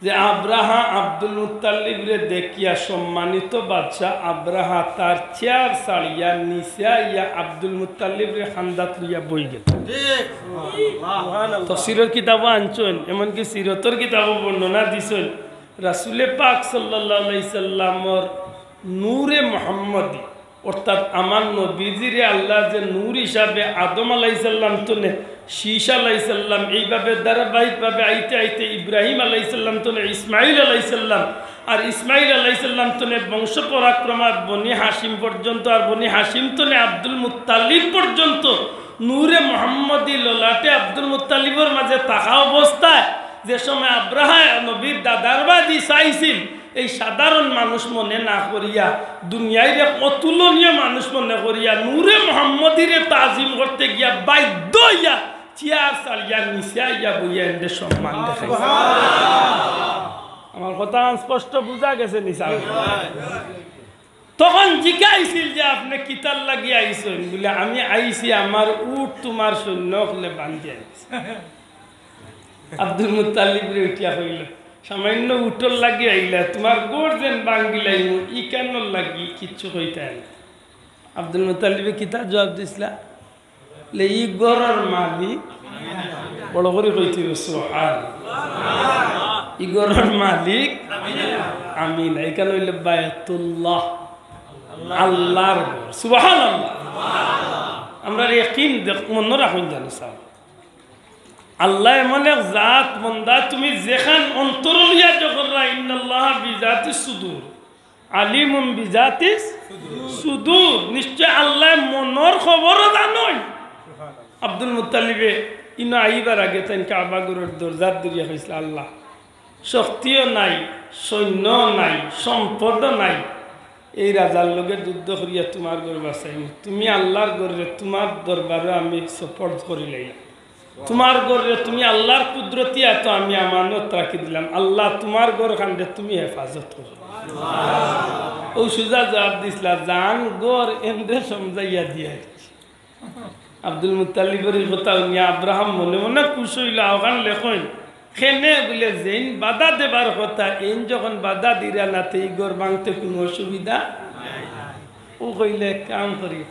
যে আব্রাহা আব্দুল মুত্তালিবরে দেখিয়া সম্মানিত বাদশাহ আব্রাহা তার চেয়ার ছাড়িয়া নিচে আইয়া আব্দুল মুত্তালিবরে খান্দাত লইয়া বই গেল। তফসিরর কিতাবও আনছইন, এমনকি সিরতর কিতাবও বর্ণনা দিছইন। রাসূলে পাক সাল্লাল্লাহু আলাইহি সাল্লামর নূরে মোহাম্মদী, অর্থাৎ আমার নবীজিরে আল্লাহ যে নূর হিসাবে আদম আলাইহিস সালাম তনে শীশ আলাইহিস সালাম, এইভাবে ধারাবাহিকভাবে আইতে আইতে ইব্রাহিম আলাইহিস সালাম তনে ইসমাইল আলাইহিস সালাম, আর ইসমাইল আলাইহিস সালাম তনে বংশ পরাক্রমা বনি হাশিম পর্যন্ত, আর বনি হাশিম তনে আব্দুল মুত্তালিব পর্যন্ত নূরে মোহাম্মদী ললাটে আব্দুল মুত্তালিবর মাঝে থাকা অবস্থায় যে সময় আব্রাহা নবীর দাদার বাদি চাইছিল, এই সাধারণ মানুষ মনে না করিয়া, দুনিয়ার এক অতুলনীয় মানুষ মনে করিয়া, নূরে মোহাম্মদীরে তাজিম করতে গিয়া বাধ্য হইয়া চেয়ার ছাড়িয়া নিচে আইয়া বইয়া এনরে সম্মান দেখাইছে। আমার কথা স্পষ্ট বুঝা গেছে নি সাব? তখন জিকাইছিল যে, "আপনে কিতার লাগি আইছইন?" বলে, "আমি আইছি, আমার উট তুমার সৈন্য অকলে বান্ধি আনছে।" আব্দুল মুত্তালিবরে উঠিয়া কইল, "সামান্য উটর লাগি আইলা, তুমার ঘর যেন ভাঙ্গিলাইমু, ইখানর লাগি কিচ্ছু কইতায় না।" আব্দুল মুত্তালিবে কিতা জবাব দিছলা? লে, "ই ঘরর মালিক," বড় করি কইতে অইবো, "সুবহান। ই ঘরর মালিক আমি না।" ইখান অইলে বায়তুল্লাহ, আল্লাহর ঘর। সুবহানাল্লাহ। আমরার ইয়াকিন দেখ, মনো রাখইন জানো সাব। আল্লাহ এমন এক জাত, বন্দা, তুমি যেখান অন্তর লইয়া যখন রা, ইন্নাল্লাহা বিজাতিস সুদুর, আলিমুন বিজাতিস সুদুর, নিশ্চয় আল্লাহ মনর খবরও জানইন। আব্দুল মুত্তালিবে ইনো আইবার আগে তাইন কাবা ঘরর দরজাত ধরিয়া কইছলা, "আল্লাহ, শক্তিও নাই, সৈন্যও নাই, সম্পদও নাই, এই রাজার লগে যুদ্ধ করিয়া তুমার ঘর বাঁচাইমু। তুমি আল্লাহর ঘররে তুমার দরবারো আমি সুপর্দ করিলাইলাম।" তুমার ঘররে তুমি আল্লাহর কুদরতি আতো আমি আমানত রাখি দিলাম। আল্লাহ, তুমার ঘরখানরে তুমি হেফাজত করো। অউ সুজা জবাব দিছলা, জান ঘর এনরে সমঝাইয়া দিয়া আইছি। আব্দুল মুত্তালিবর ই কথা হুনিয়া আব্রাহাম মনে মনে খুশ অইলা, অখান লেখইন। কেনে বুলে, "যেইন বাধা দেবার কথা, এইন যখন বাধা দিরা না, তে ই ঘর ভাঙতে কুনু অসুবিধা নাই।" অউ কইলে, "এক কাম করি,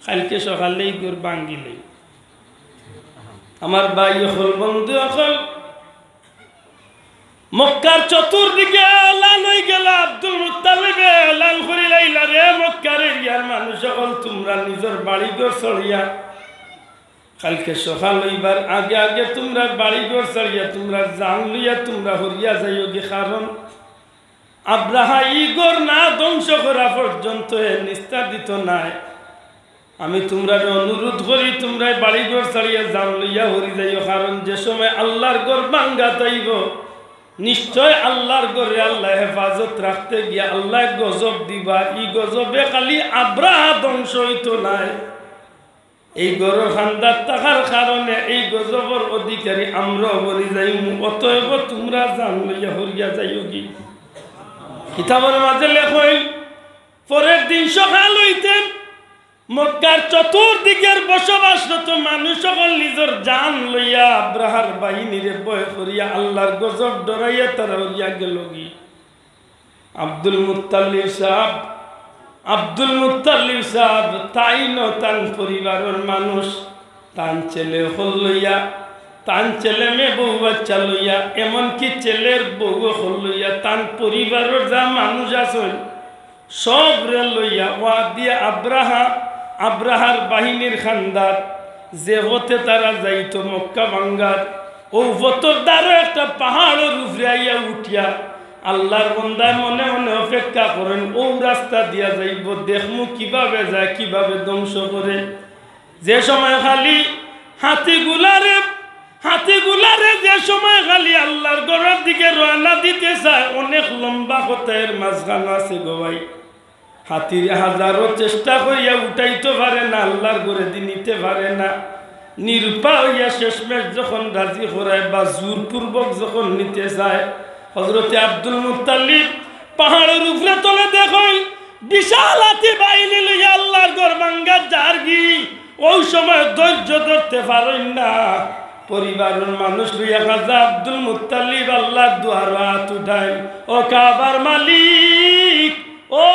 কাইলকে সকালে ই ঘর ভাঙ্গিলাই।" আমার ভাই অকল, বন্ধু অকল, মক্কার চতুর্দিকে এলান অইগেলা। আব্দুল মুত্তালিবে এলান করিলাইলা, "রে মক্কার এরিয়ার মানুষ অকল, তুমরা নিজর বাড়িঘর ছাড়িয়া, কাইলকে সকাল অইবার আগে আগে তুমরার বাড়িঘর ছাড়িয়া, তুমরার জান লইয়া তুমরা হরিয়া যাইওগি, কারণ আব্রাহা ই ঘর না ধ্বংস করা পর্যন্ত এ নিস্তার দিতো নায়। আমি তুমরারে অনুরোধ করি, তুমরা বাড়িঘর ছাড়িয়া জান লইয়া হরি যাইও, কারণ যে সময় আল্লাহর ঘর ভাঙ্গাত আইবো, নিশ্চয় আল্লাহর ঘররে আল্লায় হেফাজত রাখতে গিয়া আল্লায় গজব দিবা। ই গজবে খালি আব্রাহা ধ্বংস অইতো নায়, এই ঘরর খান্দাত থাকার কারণে এই গজবর অধিকারী আমরাও বনি যাইমু। অতএব তুমরা জান লইয়া হরিয়া যাইওগি।" কিতাবর মাঝে লেখইন, পরের দিন সকাল অইতে মক্কার চতুর্দিকের বসবাসরত মানুষ অকল নিজর জান লইয়া আব্রাহার বাহিনীরে ভয় করিয়া আল্লাহর গজব ডরাইয়া তারা হরিয়া গেলগি। Abdul Muttalib sub, Abdul Muttalib sub, তাইন তান পরিবারর মানুষ, তান ছেলে অকল লইয়া, তান ছেলে মেয়ে বউ বাচ্চা লইয়া, এমনকি ছেলের বউ অকল লইয়া, তান পরিবারর যা মানুষ আছইন, সবরে লইয়া ওয়াদিয়ে আব্রাহা, আব্রাহার বাহিনীর খান্দাত যে পথে তারা যাইতো মক্কা ভাঙ্গাত, অউ পথর ধারো একটা পাহাড়র উপরে আইয়া উঠিয়া আল্লাহর বন্দায় মনে মনে অপেক্ষা করইন, অউ রাস্তা দিয়া যাইবো, দেখমু কিভাবে যায়, কিভাবে ধ্বংস করে। যে সময় খালি হাতিগুলারে, হাতিগুলারে যে সময় খালি আল্লাহর ঘরর দিকে রওয়ানা দিতে চায়, অনেক লম্বা কথা, এর মাঝখানো আছে গো ভাই। হাতিরে হাজারো চেষ্টা করিয়া উঠাইতো পারে না, আল্লাহর ঘরেদি নিতে পারে না। নিরুপায় অইয়া শেষমেশ যখন রাজি করায় বা জোরপূর্বক যখন নিতে চায়, হযরতে আব্দুল মুত্তালিব পাহাড়র উপরে তলে দেখইন, বিশাল হাতি বাহিনী লইয়া আল্লাহর ঘর ভাঙ্গাত যারগি। অউ সময় ধৈর্য ধরতে পারইন না। পরিবারর মানুষ লইয়া খাজা আব্দুল মুত্তালিব আল্লার দুয়ারো আত উঠাইল, "ও কাবার মালিক, ও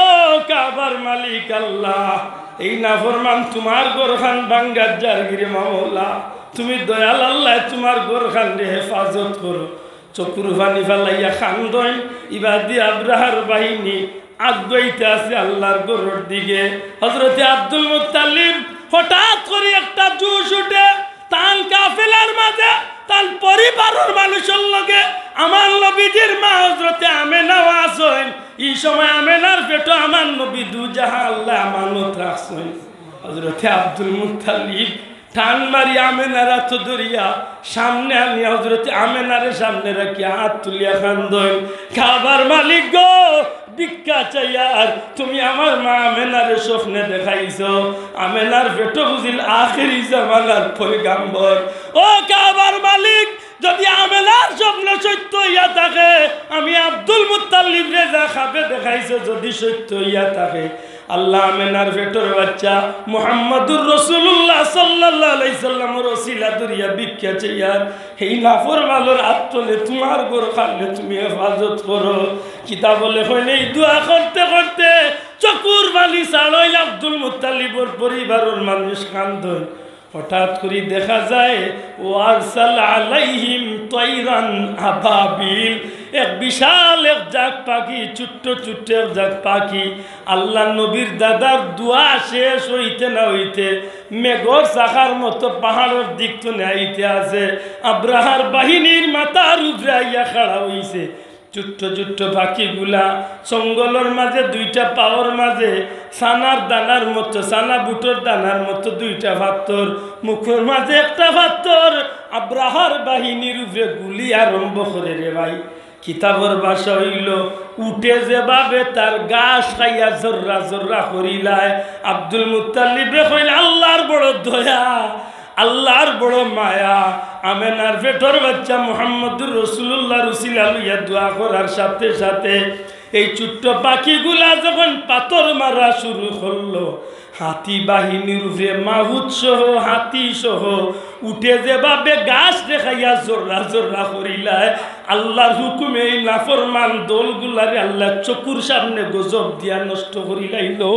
কাবার মালিক আল্লাহ, এই নাফরমান তুমার ঘরখান ভাঙ্গাত যারগিরে মাওলা, তুমি দয়াল আল্লায় তুমার ঘরখানরে হেফাজত করো।" চকুর পানি ফালাইয়া কান্দইন। ইবাদি আব্রাহার বাহিনী আগুয়াইতে আছে আল্লার ঘরর দিকে। হযরতে আব্দুল মুত্তালিব হঠাৎ করি একটা জোশ উঠে, তান কাফেলার মাঝে, তান পরিবারর মানুষর লগে আমার নবীজির মা হযরতে আমেনাও আছইন। ই সময় আমেনার পেটো আমার নবী দুজাহা আল্লায় আমানত রাখছইন। হযরতে আব্দুল মুত্তালিব টান মারি আমেনার আত ধরিয়া সামনে আনি হযরতে আমেনারে সামনে রাখিয়া আত তুলিয়া কান্দইন, "কাবার মালিক গো, ভিক্ষা চাইয়ার তুমি আমার মা আমেনারে স্বপ্নে দেখাইছো।" আমেনার পেটো বুঝিল আখেরি জামানার পয়গাম্বর। ও কাবার মালিক, যদি আমেনার স্বপ্ন সত্য অইয়া থাকে, আমি আব্দুল মুত্তালিবরে যা খাবে দেখাইছো যদি সত্য অইয়া থাকে, আল্লাহ আমেনার পেটর বাচ্চা মুহাম্মাদুর রাসূলুল্লাহ সাল্লাল্লাহু আলাইহি সাল্লামর ওসিলা ধরিয়া ভিক্ষা চাইয়ার, এই নাফরমানর আত তনে তুমার ঘরখানরে তুমি হেফাজত করো। কিতাবো লেখইন, এই দোয়া করতে করতে চকুর পানি ছাড়ইল আব্দুল মুত্তালিবর পরিবারর মানুষ কান্দইন। হঠাৎ করি দেখা যায়, "ওয়া আরসালা আলাইহিম তায়রান আবাবিল", এক বিশাল এক জাক পাখি, ছোট্ট ছোট্ট এক জাক পাখি, আল্লার নবীর দাদার দোয়া শেষ অইতে না অইতে মেঘর চাকার মতো পাহাড়র দিক তনে আইতে আছে। আব্রাহার বাহিনীর মাথার উপরে আইয়া খাড়া অইছে। ছোট্ট ছোট্ট পাখিগুলা জঙ্গলর মাঝে দুইটা পাওর মাঝে ছানার দানার মতো, ছানা বুটর দানার মতো দুইটা পাত্তর, মুখর মাঝে একটা পাত্তর। আব্রাহার বাহিনীর উপরে গুলি আরম্ভ করে রে ভাই। কিতাবর ভাষা অইলো, উটে যেভাবে তার ঘাস খাইয়া জর্রা জর্রা করিলায়, আব্দুল মুত্তালিবে কইল, "আল্লার বড় দয়া, আল্লার বড় মায়া।" আমেনার পেটর বাচ্চা মুহাম্মাদুর রাসূলুল্লাহর উসিলা লইয়া দোয়া করার সাথে সাথে এই ছোট্ট পাখিগুলা যখন পাথর মারা শুরু করলো, হাতি বাহিনীর উপরে মাহুত সহ, হাতি সহ, উটে যেভাবে ঘাস দেখাইয়া জর্রা জর্রা করিলায়, আল্লার হুকুমে এই নাফরমান দলগুলারে আল্লায় চকুর সামনে গজব দিয়া নষ্ট করিলাইলো।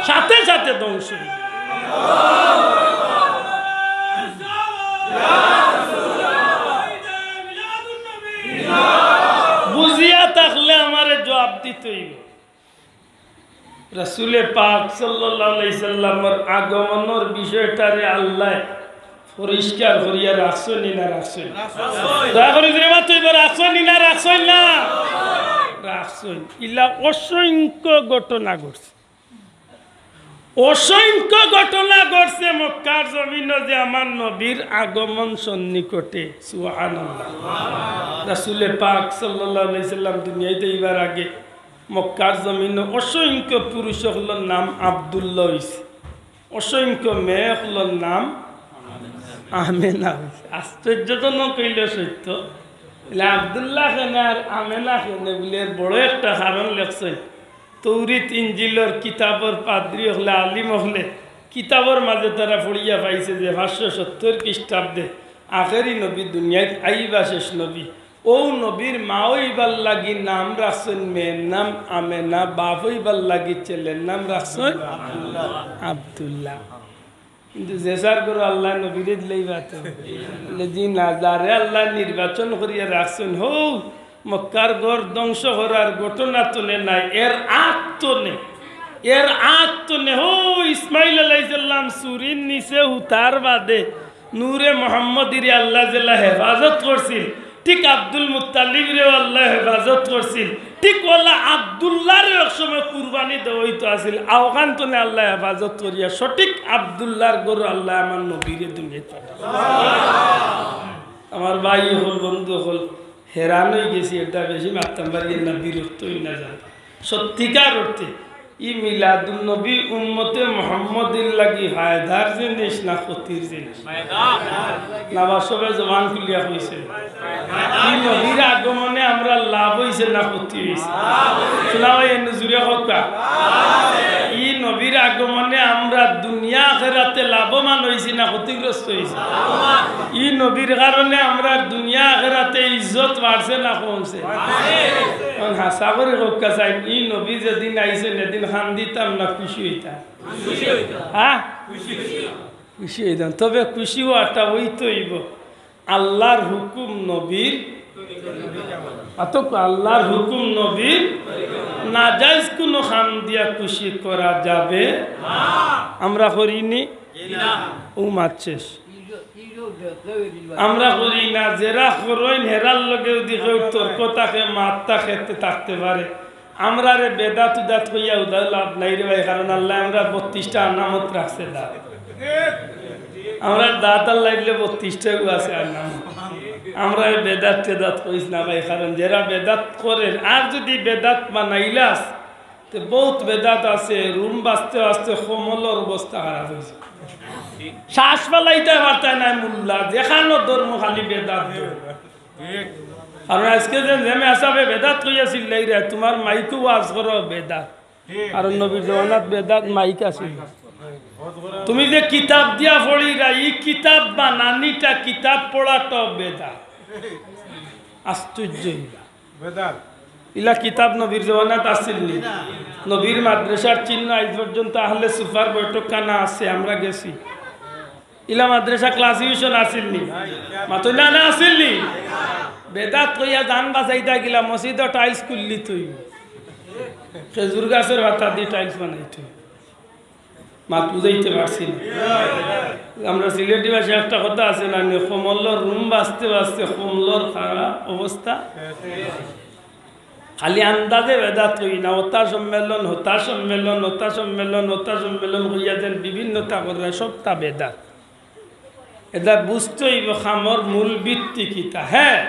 সাথে সাথে ধ্বংস। বুঝিয়া থাকলে আমারে জবাব দিতে অইবো। রাসূলে পাক সাল্লাল্লাহু আলাইহি সাল্লামর আগমনর বিষয়টারে আল্লায় পরিষ্কার করিয়া রাখছইন নি না রাখছইন? দয়া করি জোরে মাতো, এবার রাখছইন নি না রাখছইন না? রাখছইন। ইলা অসংখ্য ঘটনা ঘটছে, অসংখ্য ঘটনা ঘটছে মক্কার জমিনো যে আমার নবীর আগমন সন্নিকটে। সুবহানাল্লাহ। রাসূলে পাক সাল্লাল্লাহু আলাইহি সাল্লাম দুনিয়াইত আইবার আগে মক্কার জমিনো অসংখ্য পুরুষ অকলর নাম আব্দুল্লাহ অইছে, অসংখ্য মেয়ে অকলর নাম আমেনা অইছে। আশ্চর্যজনক অইলেও সত্য। তাইলে আব্দুল্লাহ কেনে আর আমেনা কেনে বুলে এর বড় একটা কারণ লেখছইন। তৌরিত ইঞ্জিলর কিতাবর পাদ্রী অকলে, আলিম অকলে কিতাবর মাঝে তারা পড়িয়া পাইছে যে পাঁচশো সত্তর খ্রিস্টাব্দে আখেরি নবী দুনিয়াইত আইবা, শেষ নবী। অউ নবীর মা অইবার লাগি নাম রাখছইন মেয়ের নাম আমেনা, বাপ অইবার লাগি ছেলের নাম রাখছইন আব্দুল্লাহ। কিন্তু যে যার ঘরো আল্লায় নবীরে দিলাইবা তো। বুলে, জি না, যারে আল্লায় নির্বাচন করিয়া রাখছইন, হউ মক্কার ঘর ধ্বংস করার ঘটনা তনে নায়, এর আগ তনে, এর আগ তনে, হউ ইসমাইল আলাইহিস সালাম চুরির নিচে হুতার বাদে নূরে মোহাম্মদীরে আল্লায় যেলা হেফাজত করছিল, ঠিক আব্দুল মুত্তালিবরেও আল্লায় হেফাজত করছিল, ঠিক অলা আব্দুল্লাহরেও এক সময় কুরবানি দেওয়া অইতো আছিল। অখান তনে আল্লায় হেফাজত করিয়া সঠিক আব্দুল্লাহর ঘরো আল্লায় আমার নবীরে দুনিয়াইত পাঠাইছে। আমার ভাই অকল, বন্ধু অকল, হেরান অইগেছি, এটা বেশি মাততাম পারি না, বিরক্ত অই না যান। সত্যিকার অর্থে ই মিলাদুন নবী উম্মতে মুহাম্মদীর লাগি ফায়দার জিনিস না ক্ষতির জিনিস? না বা সবে জবান খুলিয়া কইছে? ই নবীর আগমনে আমরার লাভ অইছে না ক্ষতি অইছে? শোনা ভাই, এনে জুরে কউক্কা। ই নবীর আগমনে আমরা দুনিয়া আখেরাতে লাভবান অইছি না ক্ষতিগ্রস্ত অইছি? ই নবীর কারণে আমরা দুনিয়া আখেরাতে ইজ্জত বাড়ছে না কমছে? এখন হাছা করি কউক্কা চাইন, ই নবী যেদিন আইছইন, এদিন কান্দিতাম না খুশি অইতাম? হ্যাঁ, খুশি অইতাম। তবে খুশি অওয়াটা অইতো অইবো। আল্লাহর হুকুম নবীর, অতএব আল্লাহর হুকুম নবীর, নাজায়েজ কুনু কাম দিয়া খুশি করা যাবে? আমরা করিনি? ও মাত শেষ। আমরা করি না, যেরা করইন হেরার লগে যদি কেউ তর্ক থাকে, মাত থাকে, তে থাকতে পারে। আমরারে বেদাত উদাত কইয়া উদাও লাভ নাই রে ভাই, কারণ আল্লায় আমরার বত্রিশটা আলামত রাখছে দাঁত। আমরার দাঁত আল্লায় দিলে বত্রিশটাও আছে আলামত। আমরারে বেদাত টেদাত কইস না ভাই, কারণ যেরা বেদাত করের, আর যদি বেদাত বানাইলাস, তে বউত বেদাত আছে, রুম বাজতে বাজতে কমলর অবস্থা খারাপ অইছে। শ্বাস ফালাইতায় পারতায় নায় মোল্লা, যেখানো ধর্ম খালি বেদাত ধর্ম। কারণ আইজকে যে, যে মেসাবে বেদাত কইয়া চিল্লাইরা, তুমার মাইকো ওয়াজ করো বেদাত। কারণ নবীর জমানাত বেদাত মাইক আছিল। তুমি যে কিতাব দিয়া পড়িরা, ই কিতাব বানানিটা, কিতাব পড়াটাও বেদাত। আশ্চর্য ইলা। ইলা কিতাব নবীর জমানাত আছিল নি? নবীর মাদ্রাসার চিহ্ন আইজ পর্যন্ত আহলে সুফার বৈঠকখানা আছে, আমরা গেছি। ইলা মাদ্রাসা ক্লাস টিউশন আছিল নি? মাতো না, না আছিল নি? বেদাত কইয়া জান বাঁচাইতা গিলা মসজিদো টাইলস খুললি তুই। খেজুর গাছর পাতা দি টাইলস বানাইতে। মাত বুঝাইতে পারছি না। আমরা সিলেটি ভাষায় একটা কথা আছে না নি, কমলর রুম বাজতে বাজতে কমলর খারাপ অবস্থা। খালি আন্দাজে বেদাত কই না, ওতা সম্মেলন, হতা সম্মেলন, ওতা সম্মেলন, ওতা সম্মেলন কইয়া যেন বিভিন্নতা কররা, সবটা বেদাত। এটা বুঝতে অইবো কামর মূল ভিত্তি কিতা। হ্যাঁ,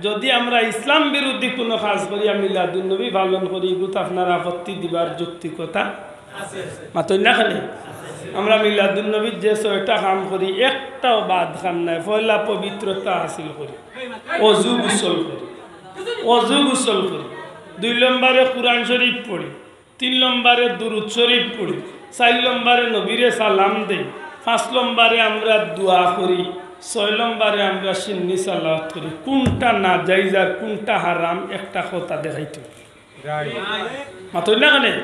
যদি আমরা ইসলাম বিরোধী কুনু কাজ করি, আমি মিলাদুন নবী পালন করি, ইগুত আপনার আপত্তি দিবার যৌক্তিকতা মাতইন না কেনে? আমরা মিলাদুন নবীর যে ছয়টা কাম করি, একটাও বাদ কাম নাই। পয়লা পবিত্রতা হাসিল করি, অজু গোসল করি, অজু গোসল করি। দুই নম্বরে কোরআন শরীফ পড়ি, তিন নম্বরে দুরুদ শরীফ পড়ি, চাইর নম্বরে নবীরে সালাম দেই, পাঁচ নম্বরে আমরা দোয়া করি, ছয় নম্বরে আমরা সিন্নি সালাওয়াত করি। কুনটা নাজাইজ আর কুনটা হারাম, একটা কথা দেখাইতে অইবো। মাতইন না কেনে?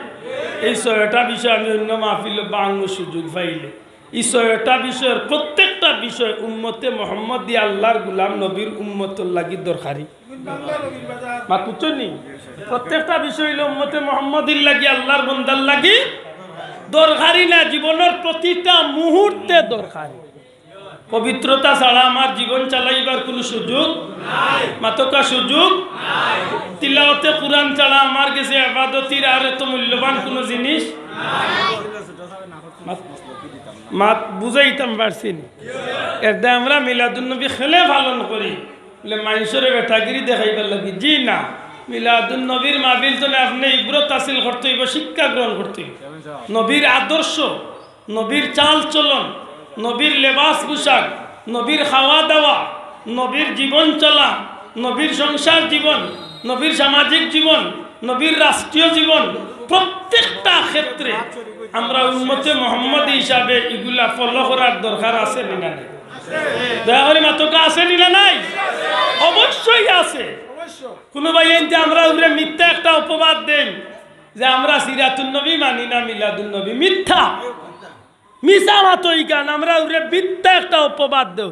এই ছয়টা বিষয় আমি অইন্য মাহফিলো বাংলা সুযোগ পাইলে, এই ছয়টা বিষয়র প্রত্যেকটা বিষয় উম্মতে মোহাম্মদী, আল্লাহর গুলাম নবীর উম্মতর লাগি দরকারি। মাত বুঝছইন নি? প্রত্যেকটা বিষয় অইলো উম্মতে মোহাম্মদীর লাগি, আল্লাহর বন্দার লাগি দরকারি না, জীবনর প্রতিটা মুহূর্তে দরকারি। পবিত্রতা ছাড়া আমার জীবন চালাইবার কুনু সুযোগ নাই। মাতকা সুযোগ নাই। তিলাওয়াতে কোরআন ছাড়া আমার গেছে ইবাদতির আর এত মূল্যবান কুনু জিনিস নাই। মাত, মাত বুঝাইতাম পারছি নি? এরদায় আমরা মিলাদুন নবী কেনে পালন করি? বলে মাইনষরে বেটাগিরি দেখাইবার লাগি? জি না, মিলাদুন নবীর মাহফিল তো না, আপনে ইবরত হাসিল করতে অইবো, শিক্ষা গ্রহণ করতে অইবো। নবীর আদর্শ, নবীর চাল চলন, নবীর লেবাস পোশাক, নবীর খাওয়া দাওয়া, নবীর জীবন চলা, নবীর সংসার জীবন, নবীর সামাজিক জীবন, নবীর রাষ্ট্রীয় জীবন, প্রত্যেকটা ক্ষেত্রে আমরা উম্মতে মোহাম্মদী হিসাবে ইগুলা ফলো করার দরকার আছে নি না নাই? দয়া করি মাতকা, আছে নি না নাই? অবশ্যই আছে। কুনু ভাইয়াইন্তে আমরার উপরে মিথ্যা একটা অপবাদ দেইন যে আমরা সিরাতুন নবী মানি না, মিলাদুন নবী। মিথ্যা, মিছা মাতো ইখান, আমরার উপরে মিথ্যা একটা অপবাদ দেও।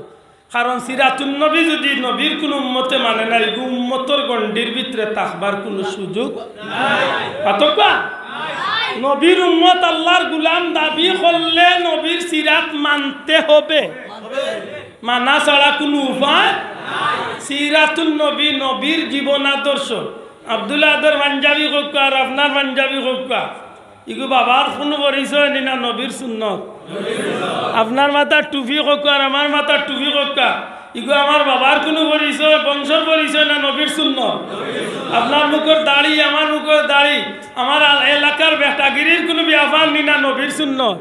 কারণ সিরাতুন নবী যদি নবীর কুনু উম্মতে মানে না, ইগু উম্মতর গণ্ডির ভিতরে থাকবার কুনু সুযোগ নাই। মাতকা? নবীর উম্মত, আল্লাহর গুলাম দাবি করলে নবীর সিরাত মানতে হবে। মানা ছাড়া কুনু উপায় নাই। সিরাতুন নবী, নবীর জীবন আদর্শ। আব্দুল আদর পাঞ্জাবি কউক্কা আর আপনার পাঞ্জাবি কউক্কা, ইগু বাবার কুনু পরিচয় নি না নবীর সুন্নত? আপনার মাথার টুপি কউক্কা আর আমার মাথার টুপি কউক্কা, ইগু আমার বাবার কুনু পরিচয়, বংশর পরিচয় না নবীর সুন্নত? আপনার মুখর দাড়ি, আমার মুখর দাড়ি, আমার আল-, এলাকার বেটাগিরির কুনু ব্যাপার নি না নবীর সুন্নত?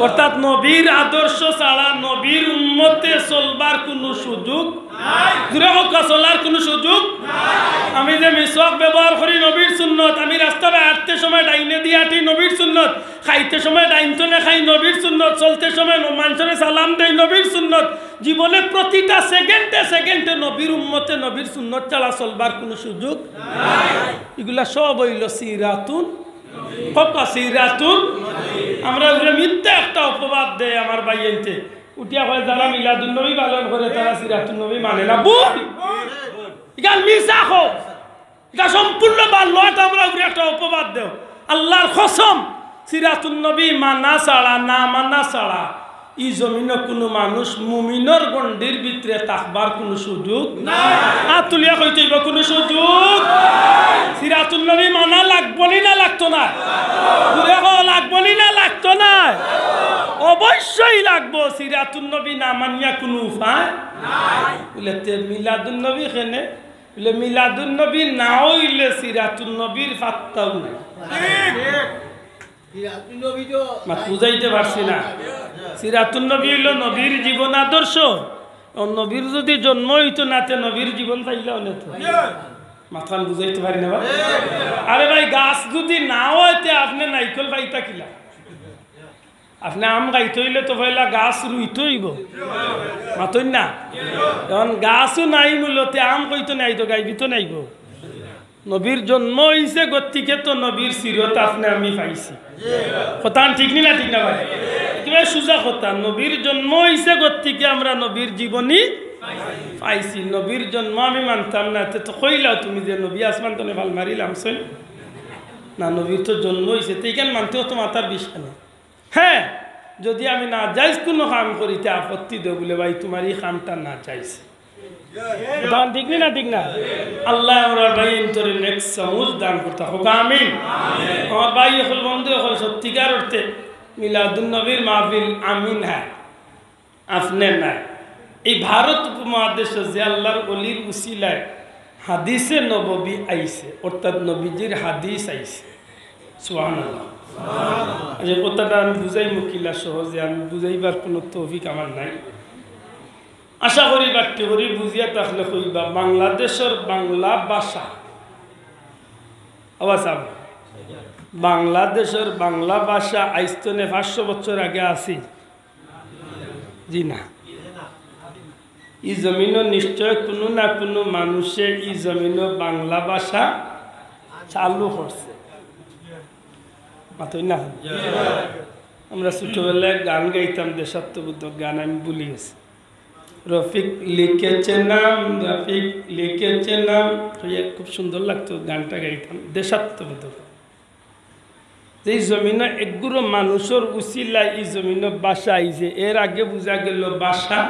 অর্থাৎ নবীর আদর্শ ছাড়া নবীর উম্মতে চলবার কুনু সুযোগ নাই। জুরে কউক্কা, চলার কুনু সুযোগ নাই। আমি যে মিসওয়াক ব্যবহার করি নবীর সুন্নত, আমি রাস্তায় আটতে সময় ডাইনেদি আটি নবীর সুন্নত, খাইতে সময় ডাইন থনে খাই নবীর সুন্নত, চলতে সময় ন-, মানষরে সালাম দেই নবীর সুন্নত, জীবনে প্রতিটা সেকেন্ডে সেকেন্ডে নবীর উম্মতে নবীর সুন্নত ছাড়া চলবার কুনু সুযোগ নাই। ইগুলা সব অইলো সিরাতুন কউক্কা সিরাতুন। আমরা উপরে মিথ্যা একটা অপবাদ দেয় আমার ভাইয়াইন্তে। উঠিয়া কয়, যারা মিলাদুন নবী পালন করে, তারা সিরাতুন নবী মানে না। ভুল। ইখান মিছা কও। ইটা সম্পূর্ণ বানোয়াট, আমরা উপরে একটা অপবাদ দেও। আল্লার কসম, সিরাতুন নবী মানা ছাড়া, না মানা ছাড়া ই জমিনো কুনু মানুষ মুমিনর গণ্ডির ভিতরে থাকবার কুনু সুযোগ নাই। আত তুলিয়া কইতে অইবো, কুনু সুযোগ নাই। সিরাতুন নবী মানা লাগবো নি না লাগতো না? জুরে কও, লাগবো নি না লাগতো না? অবশ্যই লাগবো। সিরাতুন নবী না মানিয়া কুনু উপায় নাই। বুলে, তে মিলাদুন নবী কেনে? বুলে, মিলাদুন নবী না অইলে সিরাতুন নবীর পাত্তাও নাই। মাত বুঝাইতে পারছি না? সিরাতুন নবী অইলো নবীর জীবন আদর্শ। অউ নবীর যুদি জন্ম অইতো না, তে নবীর জীবন পাইলা অনে তো। মাতখান বুঝাইতে পারি না বা? আরে ভাই, গাছ যুদি না অয়, তে আপনে নাইকল পাইতা কিলা? আপনে আম খাইতে অইলে তো পয়লা গাছ রুইতে অইবো। মাতইন না? অখন গাছও নাই মূলতে, আম কই থনে আইতো, গাইবি তো নাইবো। নবীর জন্ম অইছে গতিকে তো নবীর সিরত আপনে আমি পাইছি। কথাখান ঠিক নি না, ঠিক না ভাই? একেবারে সুজা কথা। নবীর জন্ম অইছে গতিকে আমরা নবীর জীবনী পাইছি। নবীর জন্ম আমি মানতাম না, তে তো কইলাও তুমি যে নবী আসমান থনে ফাল মারি লামছইন। না, নবীর তো জন্ম অইছে, তে ইখান মানতে অত মাতার বিষয় না। হ্যাঁ, যুদি আমি নাজাইজ কুনু কাম করি, তে আপত্তি দেও বুলে, ভাই, তুমার ই কামটা নাজাইজ। কথাখান ঠিক নি না, ঠিক না? আল্লায় আমরার ভাইয়াইন্তরে নেক সমুজ দান করতা কউক্কা, আমিন। আমার ভাই অকল, বন্ধু অকল, সত্যিকার অর্থে মিলাদুন নবীর মাহফিল আমি নায়, আপনে নায়। এই ভারত উপমহাদেশো যে আল্লার অলির উসিলায় হাদিসে নববী আইছে, অর্থাৎ নবীজির হাদিস আইছে। সুবহানাল্লাহ। আচ্ছা, কথাটা আমি বুঝাইমু কিলা সহজে, আমি বুঝাইবার কুনু তৌফিক আমার নাই। আশা করি বাট্টি করি বুঝিয়া থাকলে কইবা, বাংলাদেশর বাংলা ভাষা, আওয়াজ আম-, বাংলাদেশর বাংলা ভাষা আইজ থনে পাঁচশো বছর আগে আছিল? জি না। ই জমিনো নিশ্চয় কুনু না কুনু মানুষে ই জমিনো বাংলা ভাষা চালু করছে। মাতইন না? আমরা ছোটবেলায় গান গাইতাম, দেশাত্মবোধক গান, আমি ভুলি গেছি। রফিক লিখেছে নাম, রফিক লিখেছে নাম, তো ইয়ে খুব সুন্দর লাগতো গানটা গাইতাম, দেশাত্মবোধক। যেই জমিনো একগুলো মানুষর উসিলায় ই জমিনো ভাষা আইছে, এর আগে বুঝা গেল ভাষা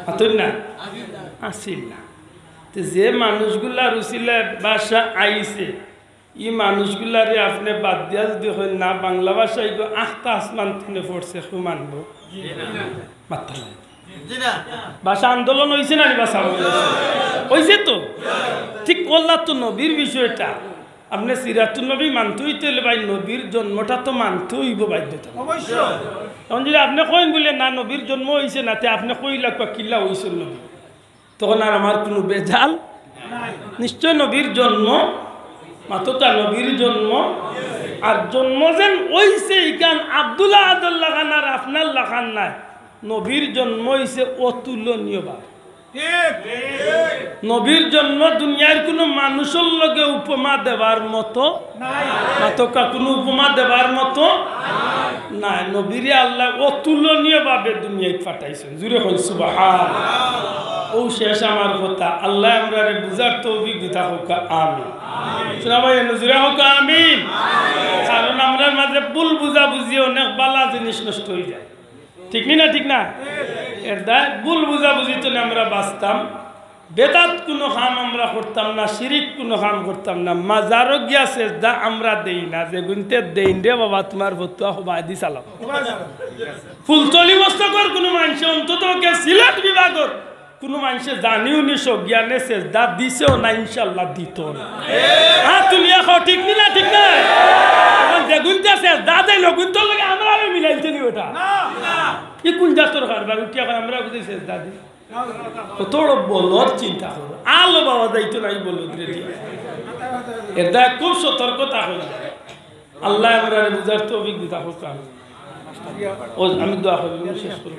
আছিল না, আছিল না। তো যে মানুষগুলার উসিলায় ভাষা আইছে, ই মানুষগুলারে আপনে বাদ দিয়া যুদি কইন না, বাংলা ভাষা ইগু আখতা আসমান থনে পড়ছে, কেউ মানবো? মাততা নায়। ভাষা আন্দোলন অইছে না নি বা? অইছে তো। ঠিক অলা তো নবীর বিষয়টা। আপনে সিরাতুন নবী মানতে অইতে অইলে ভাই নবীর জন্মটা তো মানতে অইবো বাধ্যতা। অখন যুদি আপনে কইন বুলে না, নবীর জন্ম অইছে না, তে আপনে কইলা কিলা অইছে নবী? তখন আর আমার কুনু বেজাল। নিশ্চয় নবীর জন্ম, মাততা নবীর জন্ম। আর জন্ম যেন অইছে ইখান আব্দুল আহাদর লাখান আর আপনার লাখান নায়। নবীর জন্ম অইছে অতুলনীয় ভাবে। নবীর জন্ম দুনিয়ার কুনু মানুষর লগে উপমা দেবার মতো, মাতকা কুনু উপমা দেবার মতো নায়। নবীরে আল্লায় অতুলনীয় ভাবে দুনিয়াত পাঠাইছইন। জুরে কইন সুবহান। অউ শেষ আমার কথা। আল্লায় আমরারে বুঝার তৌফিক দিতা কউক্কা, আমিন। শুনা ভাই, এনে জুরে কউক্কা, আমিন। কারণ আমরার মাঝে ভুল বুঝাবুঝি অনেক বালা জিনিস নষ্ট অইযায়। ঠিক নি না? ঠিক না? এর দায় ভুল বুঝাবুঝি থনে আমরা বাঁচতাম। বেদাত কুনু কাম আমরা করতাম না, শিরিক কুনু কাম করতাম না। মাজারো গিয়া সেজদা আমরা দেই না, যেগুইন্তে দেইন রে বাবা, তুমার ফতুয়া হবায়দি চালাও। ফুলতলি মস্তকর কুনু মানষে অন্তত পক্ষে সিলেট বিভাগর কুনু মানষে জানিউনি সজ্ঞানে সেজদা দিছেও না, ইনশাআল্লাহ দিতো না। হাত তুলিয়া কও, ঠিক নি না? ঠিক না? অখন যেগুইন্তে সেজদা দেইন, অগুইন্তর লগে আমরারে মিলাইছে নি বেটা? ই কুন জাতর কারবার? উঠিয়া কয়, আমরা বুঝি সেজদা দেই? কত বড় বলদ চিন্তা করো। আলো বাবা যাইতো নাই বলদ রে দিয়া। এর দ্বারা খুব সতর্ক থাকা যায়। আল্লায় আমরারে বুঝার তৌফিক দিতা হোক। ও, আমি দোয়া করি, আমি শেষ করি।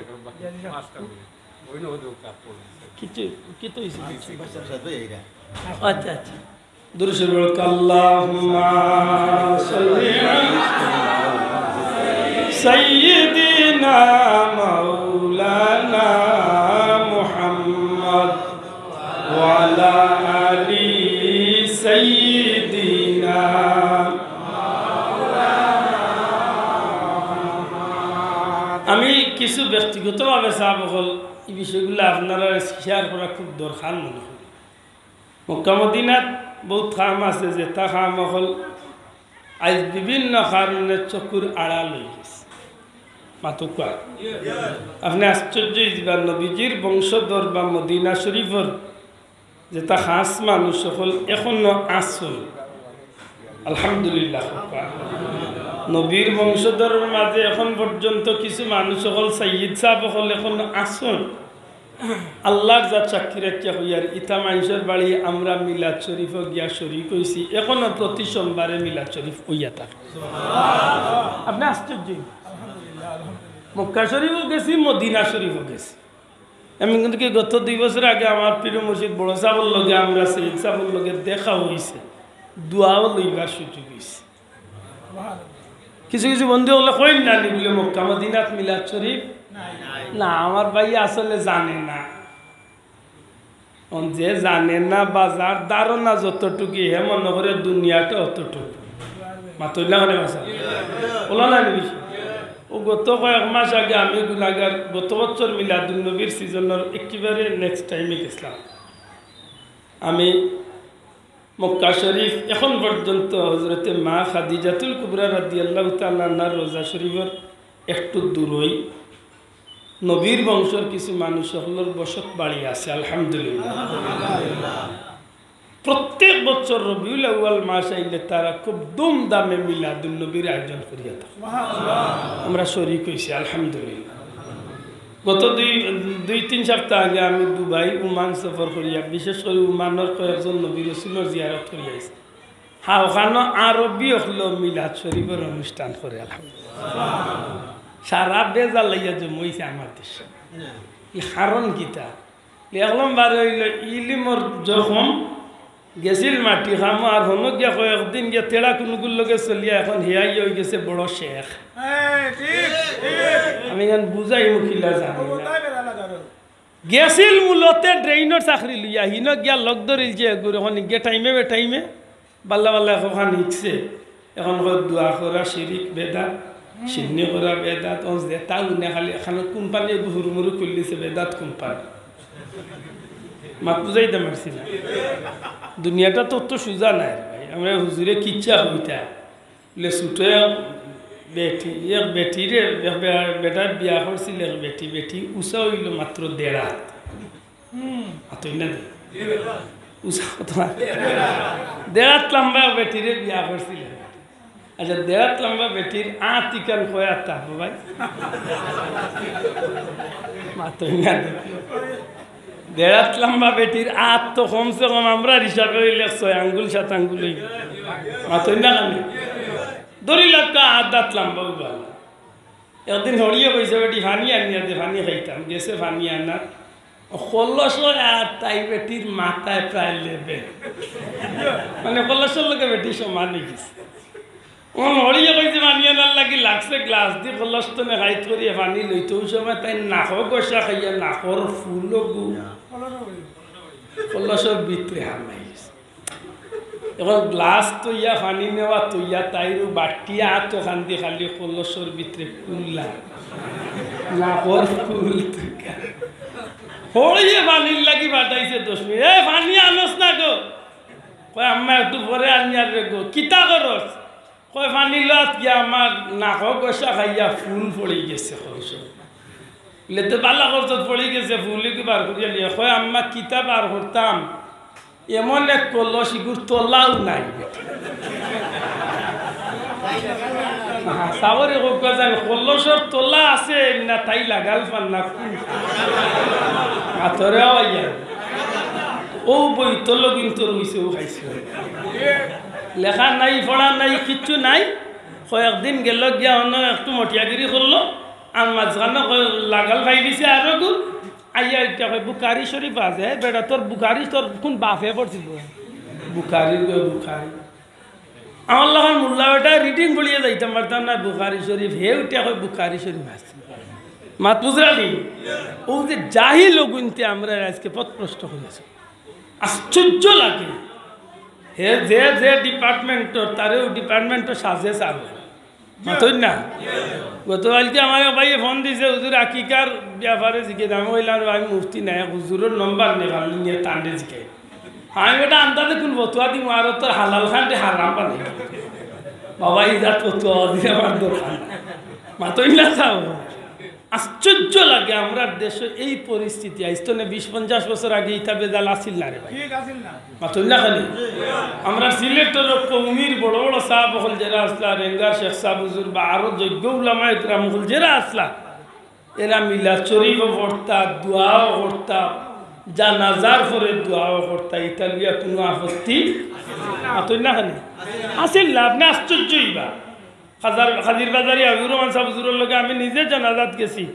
কিছু, কি তো হইছে? আচ্ছা, আচ্ছা। দুরূদ শরীফ পড়ো, আল্লাহুম্মা সাল্লি আলা সাইয়্যিদিনা মাওলানা মুহাম্মদ ওয়া আলা আলি সাইয়্যিদিনা। আমি কিছু ব্যক্তিগতভাবে সাব অকল, এই বিষয়গুলা আপনারার share করা খুব দরকার মনে হয়। মক্কা মদিনাত বউত কাম আছে, যেতা কাম অকল আইজ বিভিন্ন কারণে চকুর আড়াল অইগেছে। মাতুক্কা। আপনে আশ্চর্য অইযিবা, নবীজির বংশধর বা মদিনা শরীফর যেতা খাছ মানুষ অকল এখনো আছইন। আলহামদুলিল্লাহ। নবীর বংশধরর মাঝে এখন পর্যন্ত কিছু মানুষ অকল, সাইয়্যিদ সাব অকল এখনো আছইন। আল্লার জাত সাক্ষী রাখিয়া কইয়ার, ইতা মানষর বাড়ি আমরা মিলাদ শরীফো গিয়া শরিক অইছি, এখনো প্রতি সোমবারে মিলাদ শরীফ অইয়া থাকে। আপনে আশ্চর্য। মক্কা শরীফো গেছি, মদিনা শরীফো গেছি। আমি কিন্তু কি গত দুই বছর আগে আমার পীর মুর্শিদ বড় সাবর লগে, আমরা সৈয়দ সাবর লগে দেখা অইছে, দোয়াও লইবার সুযোগ অইছে। কিছু কিছু বন্ধু অকলে কইন না নি বুলে মক্কা মদিনাত মিলাদ শরীফ? না, আমার ভাই আসলে জানে না। অন যে জানে না বা যার ধারণা যতটুকু, হে মনে করে দুনিয়াটা অতটুকু। মাতইন না কেনে বাসা? ওলা না নি বিষয়? ও গত কয়েক মাস আগে আমি গুনাগার, গত বছর মিলাদুন নবীর season-র একেবারে next time-এ গেছিলাম। আমি মক্কা শরীফ এখন পর্যন্ত হযরতে মা খাদিজাতুল কুবরা রাদিয়াল্লাহু তাআলা আনহার রওজা শরীফর একটু দূরই নবীর বংশর কিছু মানুষ অকলর বসত বাড়ি আছে, আলহামদুলিল্লাহ। প্রত্যেক বছর রবিউল আউয়াল মাস আইলে তারা খুব ধুমধামে মিলাদুন নবীর আয়োজন করিয়া থাকে। আমরা শরিক অইছি, আলহামদুলিল্লাহ। গত দুই, দুই তিন সপ্তাহ আগে আমি দুবাই, ওমান সফর করিয়া, বিশেষ করি ওমানর কয়েকজন নবী রসুলর জিয়ারত করিয়া আইছি। হা, ওখানো আরবি অকলো মিলাদ শরীফর অনুষ্ঠান করে, আলহামদুলিল্লাহ। সারা বেজার লইয়া জমইছে আমার দেশে। ই কারণ কিতা? এক নম্বরে অইলো ইলিমর জখম গেছিল মাটি খামো, আর হনো গিয়া কয়েকদিন গিয়া তেড়া কুনুগুর লগে চলিয়া এখন হিয়াই অইগেছে বড় শেখ। আমি এখান বুঝাইমু কিলা জানি না। গেছিল মূলতে drain-র চাকরি লইয়া, হিনো গিয়া লগ ধরিলছে এগুর, এখন গিয়া time-এ বে time-এ বাল্লা বাল্লা এখন হিকছে। এখন কয় দোয়া করা শিরিক বেদাত, সিন্নি করা বেদাত, অন যেতা উনে খালি এখানো কোম্পানি এগু হুরুমুরু খুলিলিছে বেদাত কোম্পানি। মাত বুঝাইতাম পারছি না। দুনিয়াটা তো অত সুজা নায় রে ভাই। আমরা হুজুরে কিচ্ছা কইতা। বুলে, ছোট এক বেটি, এক বেটিরে, এক বে-, বেটায় বিয়া করছিল এক বেটি, বেটি উচা অইলো মাত্র দেড় আত। হুম। আতই না দে। উচা কত? দেড় আত লম্বা এক বেটিরে বিয়া করছিল। আচ্ছা, দেড় আত লম্বা বেটির আত ইখান কয় আত তা, ভাই? মাতই না দে। দেড় আত লম্বা বেটির আত তো কমসে কম আমরার হিসাবে অইলে ছয় আঙ্গুল, সাত আঙ্গুল অইবো। মাতই না কেনে? ধরি লউক্কা আত আত লম্বা অইবো। একদিন হড়িয়ে কইছে, "বেটি, পানি আনিয়া দে, পানি খাইতাম।" গেছে পানি আনাত। কলসর আত তাই বেটির মাথায় প্রায় level। মানে, কলসর লগে বেটি সমান অইগেছে। অখন হড়িয়ে কইছে, পানি আনার লাগি লাগছে, গ্লাস দি কলস তনে হাইত করিয়া পানি লইতো, অউ সময় তাই নাকো ঘষা খাইয়া নাকর ফুল অগু, কলসর ভিতরে হামাই গেছে। এখন গ্লাস থইয়া পানি নেওয়া থইয়া তাইর অউ বাটি আত অখান দি খালি কলসর ভিতরে কুল্লা, নাকর ফুল তুকা। হড়িয়ে পানির লাগি পাঠাইছে দশ মিনিট, "এ, পানি আনস না গো।" কয়, "আম্মা, একটু পরে আনিয়ার রে গো।" "কিতা করস?" কয়, "পানি লওয়াত গিয়া আমার নাকো ঘষা খাইয়া ফুল পড়ি গেছে কলসর।" লেতে বালা করছত, পড়ি গেছে, ফুলিকি বার করিয়া নিয়া কয়, "আম্মা, কিতা বার করতাম? এমন এক কলস, ইগুর তলাও নাই।" সাবরে কউক্কা যান, কলসর তলা আছে না, তাই লাগাল পান না কোন? আতরে আওয়াইয়া। ও বই তল কিন্তু রইছে, ও খাইছে। লেখা নাই, পড়া নাই, কিচ্ছু নাই। কয়েকদিন গেল গিয়া অন্য একটু মটিয়াগিরি করলো, আর মাঝখানে কয় লাগাল পাই দিছে আরো গুণ। আইয়া ইটা কয়, "বুখারি শরীফ আছে।" "এ বেটা, তোর বুখারি তোর কোন বাপে পড়ছিল?" "বুখারি গো, বুখারি।" আমার লাখান মোল্লা বেটা রিডিং পড়িয়া যাইতাম পারতাম না, বুখারি শরীফ, হে উঠিয়া কয়, "বুখারি শরীফ আছে।" মাত বুঝরানি? ও যে জাহিল অগুইন্তে আমরা আজকে পথভ্রষ্ট করিয়াছে। আশ্চর্য লাগে। হে যে, যে ডিপার্টমেন্টর, তারে ও ডিপার্টমেন্টর সাজে চাবে। মাতইন না? গতকালকে আমার এক ভাইয়ে ফোন দিছে, "হুজুর, আকিকার ব্যাপারে জিজ্ঞেস।" আমি কইলাম, "রে, আমি মুফতি নায়, হুজুরর নম্বর নে, ভালো নিয়ে তানরে জিজ্ঞেস।" আমি বেটা আন্দাজে কোন ফতুয়া দিমু, আর তোর হালাল খানরে হারাম বানাই। বাবা, এই জাত ফতুয়া দিলে আমার দরকার নাই। মাতইন না চাও। আশ্চর্য লাগে, আমরার দেশো এই পরিস্থিতি। আইজ তো না বিশ পঞ্চাশ বছর আগে ইতা বেজাল আছিল না রে ভাই। ঠিক আছিল না। মাতইন না খালি। আমরার সিলেটর কওমির বড় বড় সাব অকল যেরা আছলা, রেঙ্গার শেখ সাব হুজুর বা আরো যোগ্য উলামা একরাম অকল যেরা আছলা, এরা মিলাদ শরীফও পড়তা, দোয়াও করতা, জানাজার পরে দোয়াও করতা, ইতা লইয়া কুনু আপত্তি মাতইন না খালি। আছিল না, আপনে আশ্চর্য অইবা। কাজির বাজারি হাবিবুর রহমান সাব হুজুরর লগে আমি নিজে জানাজাত গেছি,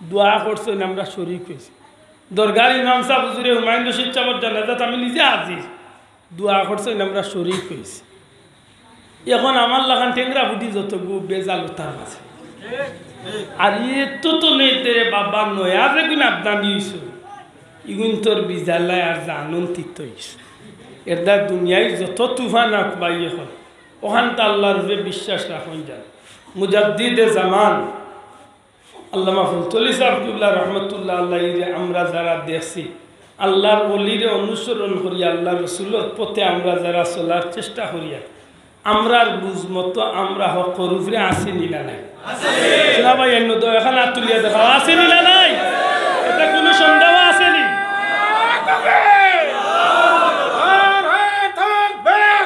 দোয়া করছইন, আমরা শরিক অইছি। দরগার ইমাম সাব হুজুরে হুমায়ুন রশিদ সাবর জানাজাত আমি নিজে হাজির, দোয়া করছইন, আমরা শরিক অইছি। এখন আমার লাখান টেংরা ফুটি যত গু বেজাল উতার আছে। আর ইয়ে তো তো নেই তে রে বাবা, নয়া যেগুন আবদানি অইছে, ইগুন তোর বিজালায় আর জানন তিত অইছে। এর দ্বারা দুনিয়ায় যত তুফান আক ভাই এখন, ওখান তো আল্লাহর উপরে বিশ্বাস রাখইন যান। মুজাদ্দিদে জামান আল্লামা ফুলতলি সাব কিবলা রহমতুল্লাহ আলাইহিরে আমরা যারা দেখছি, আল্লাহর ওলিরে অনুসরণ করিয়া, আল্লাহর রসুলর পথে আমরা যারা চলার চেষ্টা করিয়া, আমরার বুঝ মতো আমরা হকর উপরে আছি নি না নাই? আছে। না ভাই, অন্য দয়া খান হাত তুলিয়া দেখাও, আছে নি না নাই? এটা কোনো সন্দেহ আছে নি? নারায়ে তাকবীর!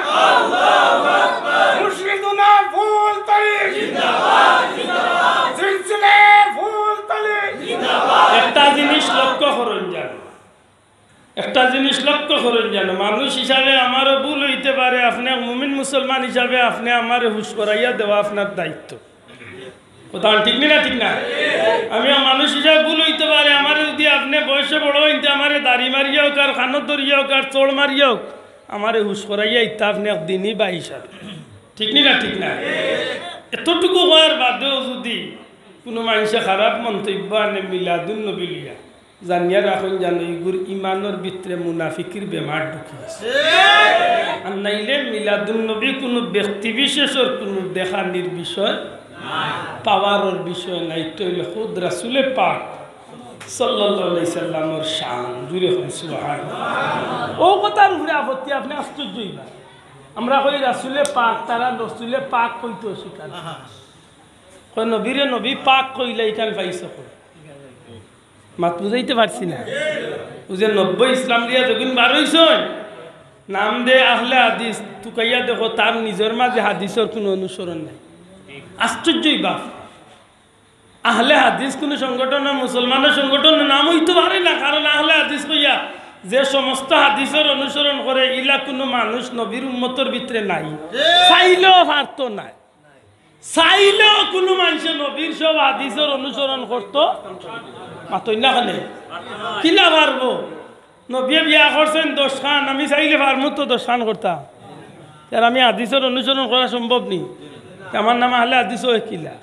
মুর্শিদুনা ফুলতলি! জিন্দাবাদ, জিন্দাবাদ! সিলসিলা ফুলতলি! জিন্দাবাদ! একটা জিনিস লক্ষ্য করইন যান, একটা জিনিস লক্ষ্য করইন যান, মানুষ হিসাবে আমারও ভুল অইতে পারে, আপনে মুমিন মুসলমান হিসাবে আপনে আমারে হুশ করাইয়া দেওয়া আপনার দায়িত্ব। কথা ঠিক নি না, ঠিক না? আমি মানুষ হিসাবে ভুল অইতে পারে, আমারে যদি আপনে বয়সে বড় অইন তে আমারে দাড়ি মারিয়া অউক আর কানো ধরিয়া অউক আর চড় মারিয়া অউক, আমারে হুশ করাইয়া ইতা আপনে এক দিনই বা হিসাবে। ঠিক নি না, ঠিক না? এতটুকু কওয়ার বাদেও যদি কুনু মানষে খারাপ মন্তব্য আনে মিলাদুন নবী লইয়া, জানিয়া রাখইন যান ইগুর ইমানর ভিতরে মুনাফিকির বেমার ঢুকি গেছে। আর নাইলে মিলাদুন নবী কুনু ব্যক্তি বিশেষর কুনু দেখানির বিষয়, পাওয়ারর বিষয় নায়, ইটা অইলে খুদ রাসুলে পাক সাল্লাল্লাহু আলাইহি সাল্লামর শান। জুরে কইন সুবহানাল্লাহ। অউ কথার উপরে আপত্তি, আপনে আশ্চর্য অইবা। আমরা কই রাসুলে পাক, তারা রাসুলে পাক কইতে অস্বীকার। কয় নবীরে নবী পাক কইলা, ইখান পাইছো কই? মাত বুঝাইতে পারছি না? অউ যে নব্বই ইসলাম দিয়া যেগুন বার অইছইন, নাম দে আহলে হাদিস, তুকাইয়া দেখো তার নিজর মাঝে হাদিসর কুনু অনুসরণ নাই। আশ্চর্য অইবা। আহলে হাদিস কুনু সংগঠন না, মুসলমানর সংগঠনর নাম অইতো পারে না, কারণ আহলে হাদিস কইয়া যে সমস্ত হাদিসর অনুসরণ করে, ইলা কুনু মানুষ নবীর উম্মতর ভিতরে নাই, চাইলেও পারতো নায়। চাইলেও কুনু মানষে নবীর সব হাদিসর অনুসরণ করতো মাতইন না কেনে? কিলা পারবো? নবীয়ে বিয়া করছইন দশ খান, আমি চাইলে পারমু তো দশ খান করতাম। আর আমি হাদিসর অনুসরণ করা সম্ভব নি? তে আমার নাম আহলে হাদিস অয় কিলা?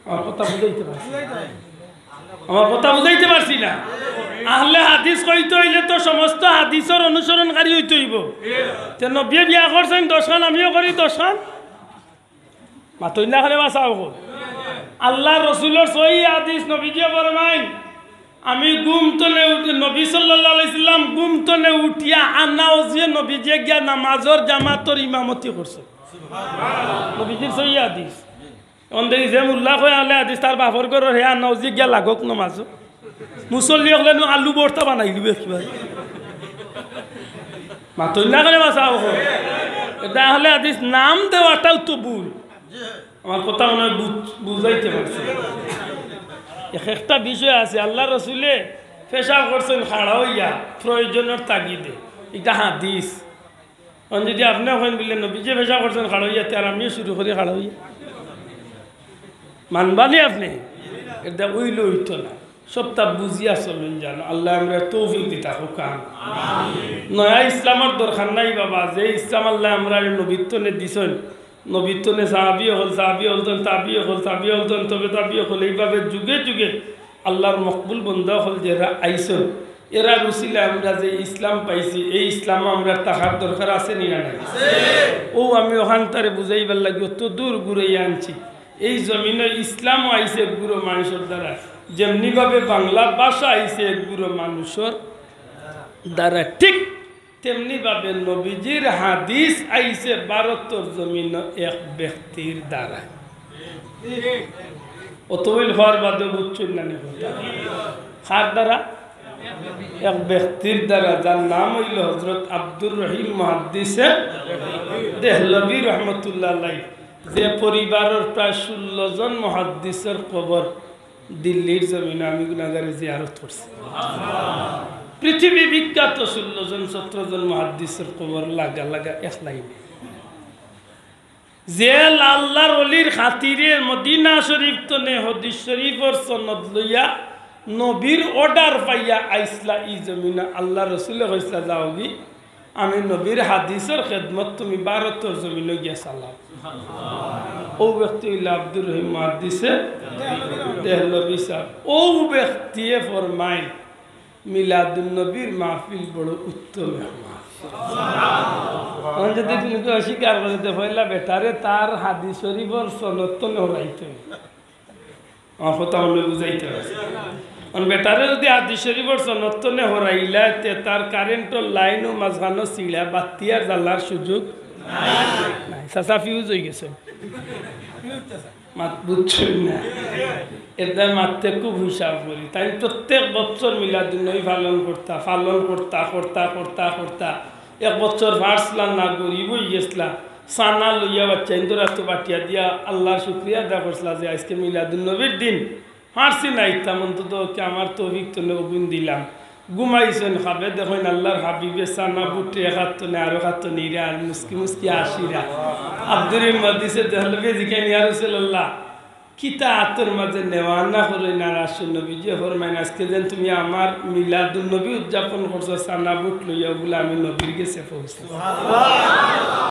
আমার কথা বুঝাইতে পারছি? আমার কথা বুঝাইতে পারছি না? আহলে হাদিস কইতে অইলে তো সমস্ত হাদিসর অনুসরণকারী অইতে অইবো। তে নবীয়ে বিয়া করছইন দশ খান, আমিও করি দশ খান। মাতইন না কেনে বা চাও কই? আল্লার রসুলর সহি হাদিস, নবীজিয়ে ফরমাইন, আমি ঘুম তনে উঠি, নবী সাল্লাল্লাহু আলাইহি সাল্লাম ঘুম তনে উঠিয়া আনা অজুয়ে নবীজিয়ে গিয়া নামাজর জামাতর ইমামতি করছইন। নবীজির সহি হাদিস। অন দেখি যে মুল্লা কয় আহলে হাদিস, তার বাপর ঘরর হে আর নওজি গিয়া লাগউক নমাজো। মুসল্লি অকলে নু আলু ভর্তা বানাইলিবো একেবারে। মাতইন না কেনে বা ছাব অকল। ইটা আহলে হাদিস নাম দেওয়াটাউ তো ভুল। আমার কথা মনে হয় বুঝ-, বুঝাইতে পারছি। এক একটা বিষয় আছে, আল্লার রসুলে পেশাব করছইন খাড়া অইয়া, প্রয়োজনর তাগিদে, ইটা হাদিস। অন যদি আপনে কইন বুলে নবীজিয়ে পেশাব করছইন খাড়া অইয়া, তে আর আমিও শুরু করি খাড়া অইয়া। মানবা নি আপনে? ইটা অইলে অইতো না। সবতা বুঝিয়া চলইন জানো। আল্লায় আমরারে তৌফিক দিতা হউক। নয়া ইসলামর দরকার নাই বাবা, যে ইসলাম আল্লায় আমরারে নবীর তনে দিছইন, নবীর তনে সাহাবী অকল, সাহাবী অকল তন তাবি অকল, তাবি অকল তন তবে তাবি অকল, এইভাবে যুগে যুগে আল্লার মকবুল বন্দা অকল যেরা আইছইন, এরার উসিলায় আমরা যে ইসলাম পাইছি, এই ইসলামো আমরার থাকার দরকার আছে নি না নাই? অউ আমি অখানতারে বুঝাইবার লাগি অত দূর ঘুরাইয়া আনছি। এই জমিনো ইসলামও আইছে এক গুরু মানুষর দ্বারা, যেমনি ভাবে বাংলা ভাষা আইছে এক গুরু মানুষর দ্বারা, ঠিক তেমনি ভাবে নবীজির হাদিস আইছে ভারতর জমিনো এক ব্যক্তির দ্বারা। অত অইল হওয়ার বাদে বুঝছইন না নি কথা? কার দ্বারা? এক ব্যক্তির দ্বারা, যার নাম অইল হযরত আব্দুর রহিম মুহাদ্দিসে দেহলভী রহমতুল্লাহ আলাইহি, যে পরিবারর প্রায় ষোলো জন মুহাদ্দিসর কবর দিল্লির জমিনো আমি গুনাগারে জিয়ারত করছি। পৃথিবী বিখ্যাত ষোলো জন, সতেরো জন মুহাদ্দিসর কবর লাগা লাগা এক লাইনে। যে আল্লার অলির খাতিরে মদিনা শরীফ তনে হাদিস শরীফর সনদ লইয়া নবীর order পাইয়া আইছলা ই জমিনো, আল্লার রসুলে কইছলা, "যাওগি, আমি নবীর হাদিসর খেদমত তুমি ভারতর জমিনো গিয়া চালাও।" অউ ব্যক্তি অইলা আব্দুর রহিম মুহাদ্দিসে দেহলভী সাহেব। অউ ব্যক্তিয়ে ফরমাইন, মিলাদুন নবীর মাহফিল বড় উত্তম এক মাহফিল। অখন যদি কুনু কেউ অস্বীকার করে, তে পয়লা বেটারে তার হাদিস শরীফর সনদ তনে হরাইতে অইবো। আমার কথা আপনে বুঝাইতে পারছি? কারণ বেটারে যদি হাদিস শরীফর সনদ তনে হরাইলায়, তে তার কারেন্টর লাইনও মাঝখানো ছিড়া, বাত্তি আর জ্বালার সুযোগ নাই। চাচা fuse অইগেছে। মাত বুঝছইন না? এরদায় মাততে খুব হিসাব করি। তাইন প্রত্যেক বছর মিলাদুন্নবী পালন করতা, পালন করতা, করতা, করতা, করতা। এক বছর পারছলা না, গরিব অইগেছলা। চানা লইয়া বাচ্চাইন্তর আতো বাটিয়া দিয়া আল্লার শুকরিয়া আদায় করছলা যে আইজকে মিলাদুন্নবীর দিন। পারছি না ইতা, অন্তত কি আমার তৌফিক তনে অগুন দিলাম। ঘুমাইছইন, খাবে দেখইন আল্লার হাবিবে চানা বুটে এক আতো নে, আরো আতো নিরা, আর মুসকি মুসকি হাসিরা। আব্দুর রহিম মুহাদ্দিসে দেহলভীয়ে জিকাইন, "ইয়া রাসুলাল্লাহ, কিতা আতর মাঝে নেওয়া আনা করইন আর আসো?" নবীজিয়ে ফরমাইন, "আইজকে যেন তুমি আমার মিলাদুন্নবী উদযাপন করছো, চানা বুট লইয়া, অগুলা আমি নবীর গেছে পৌঁছাইছি।"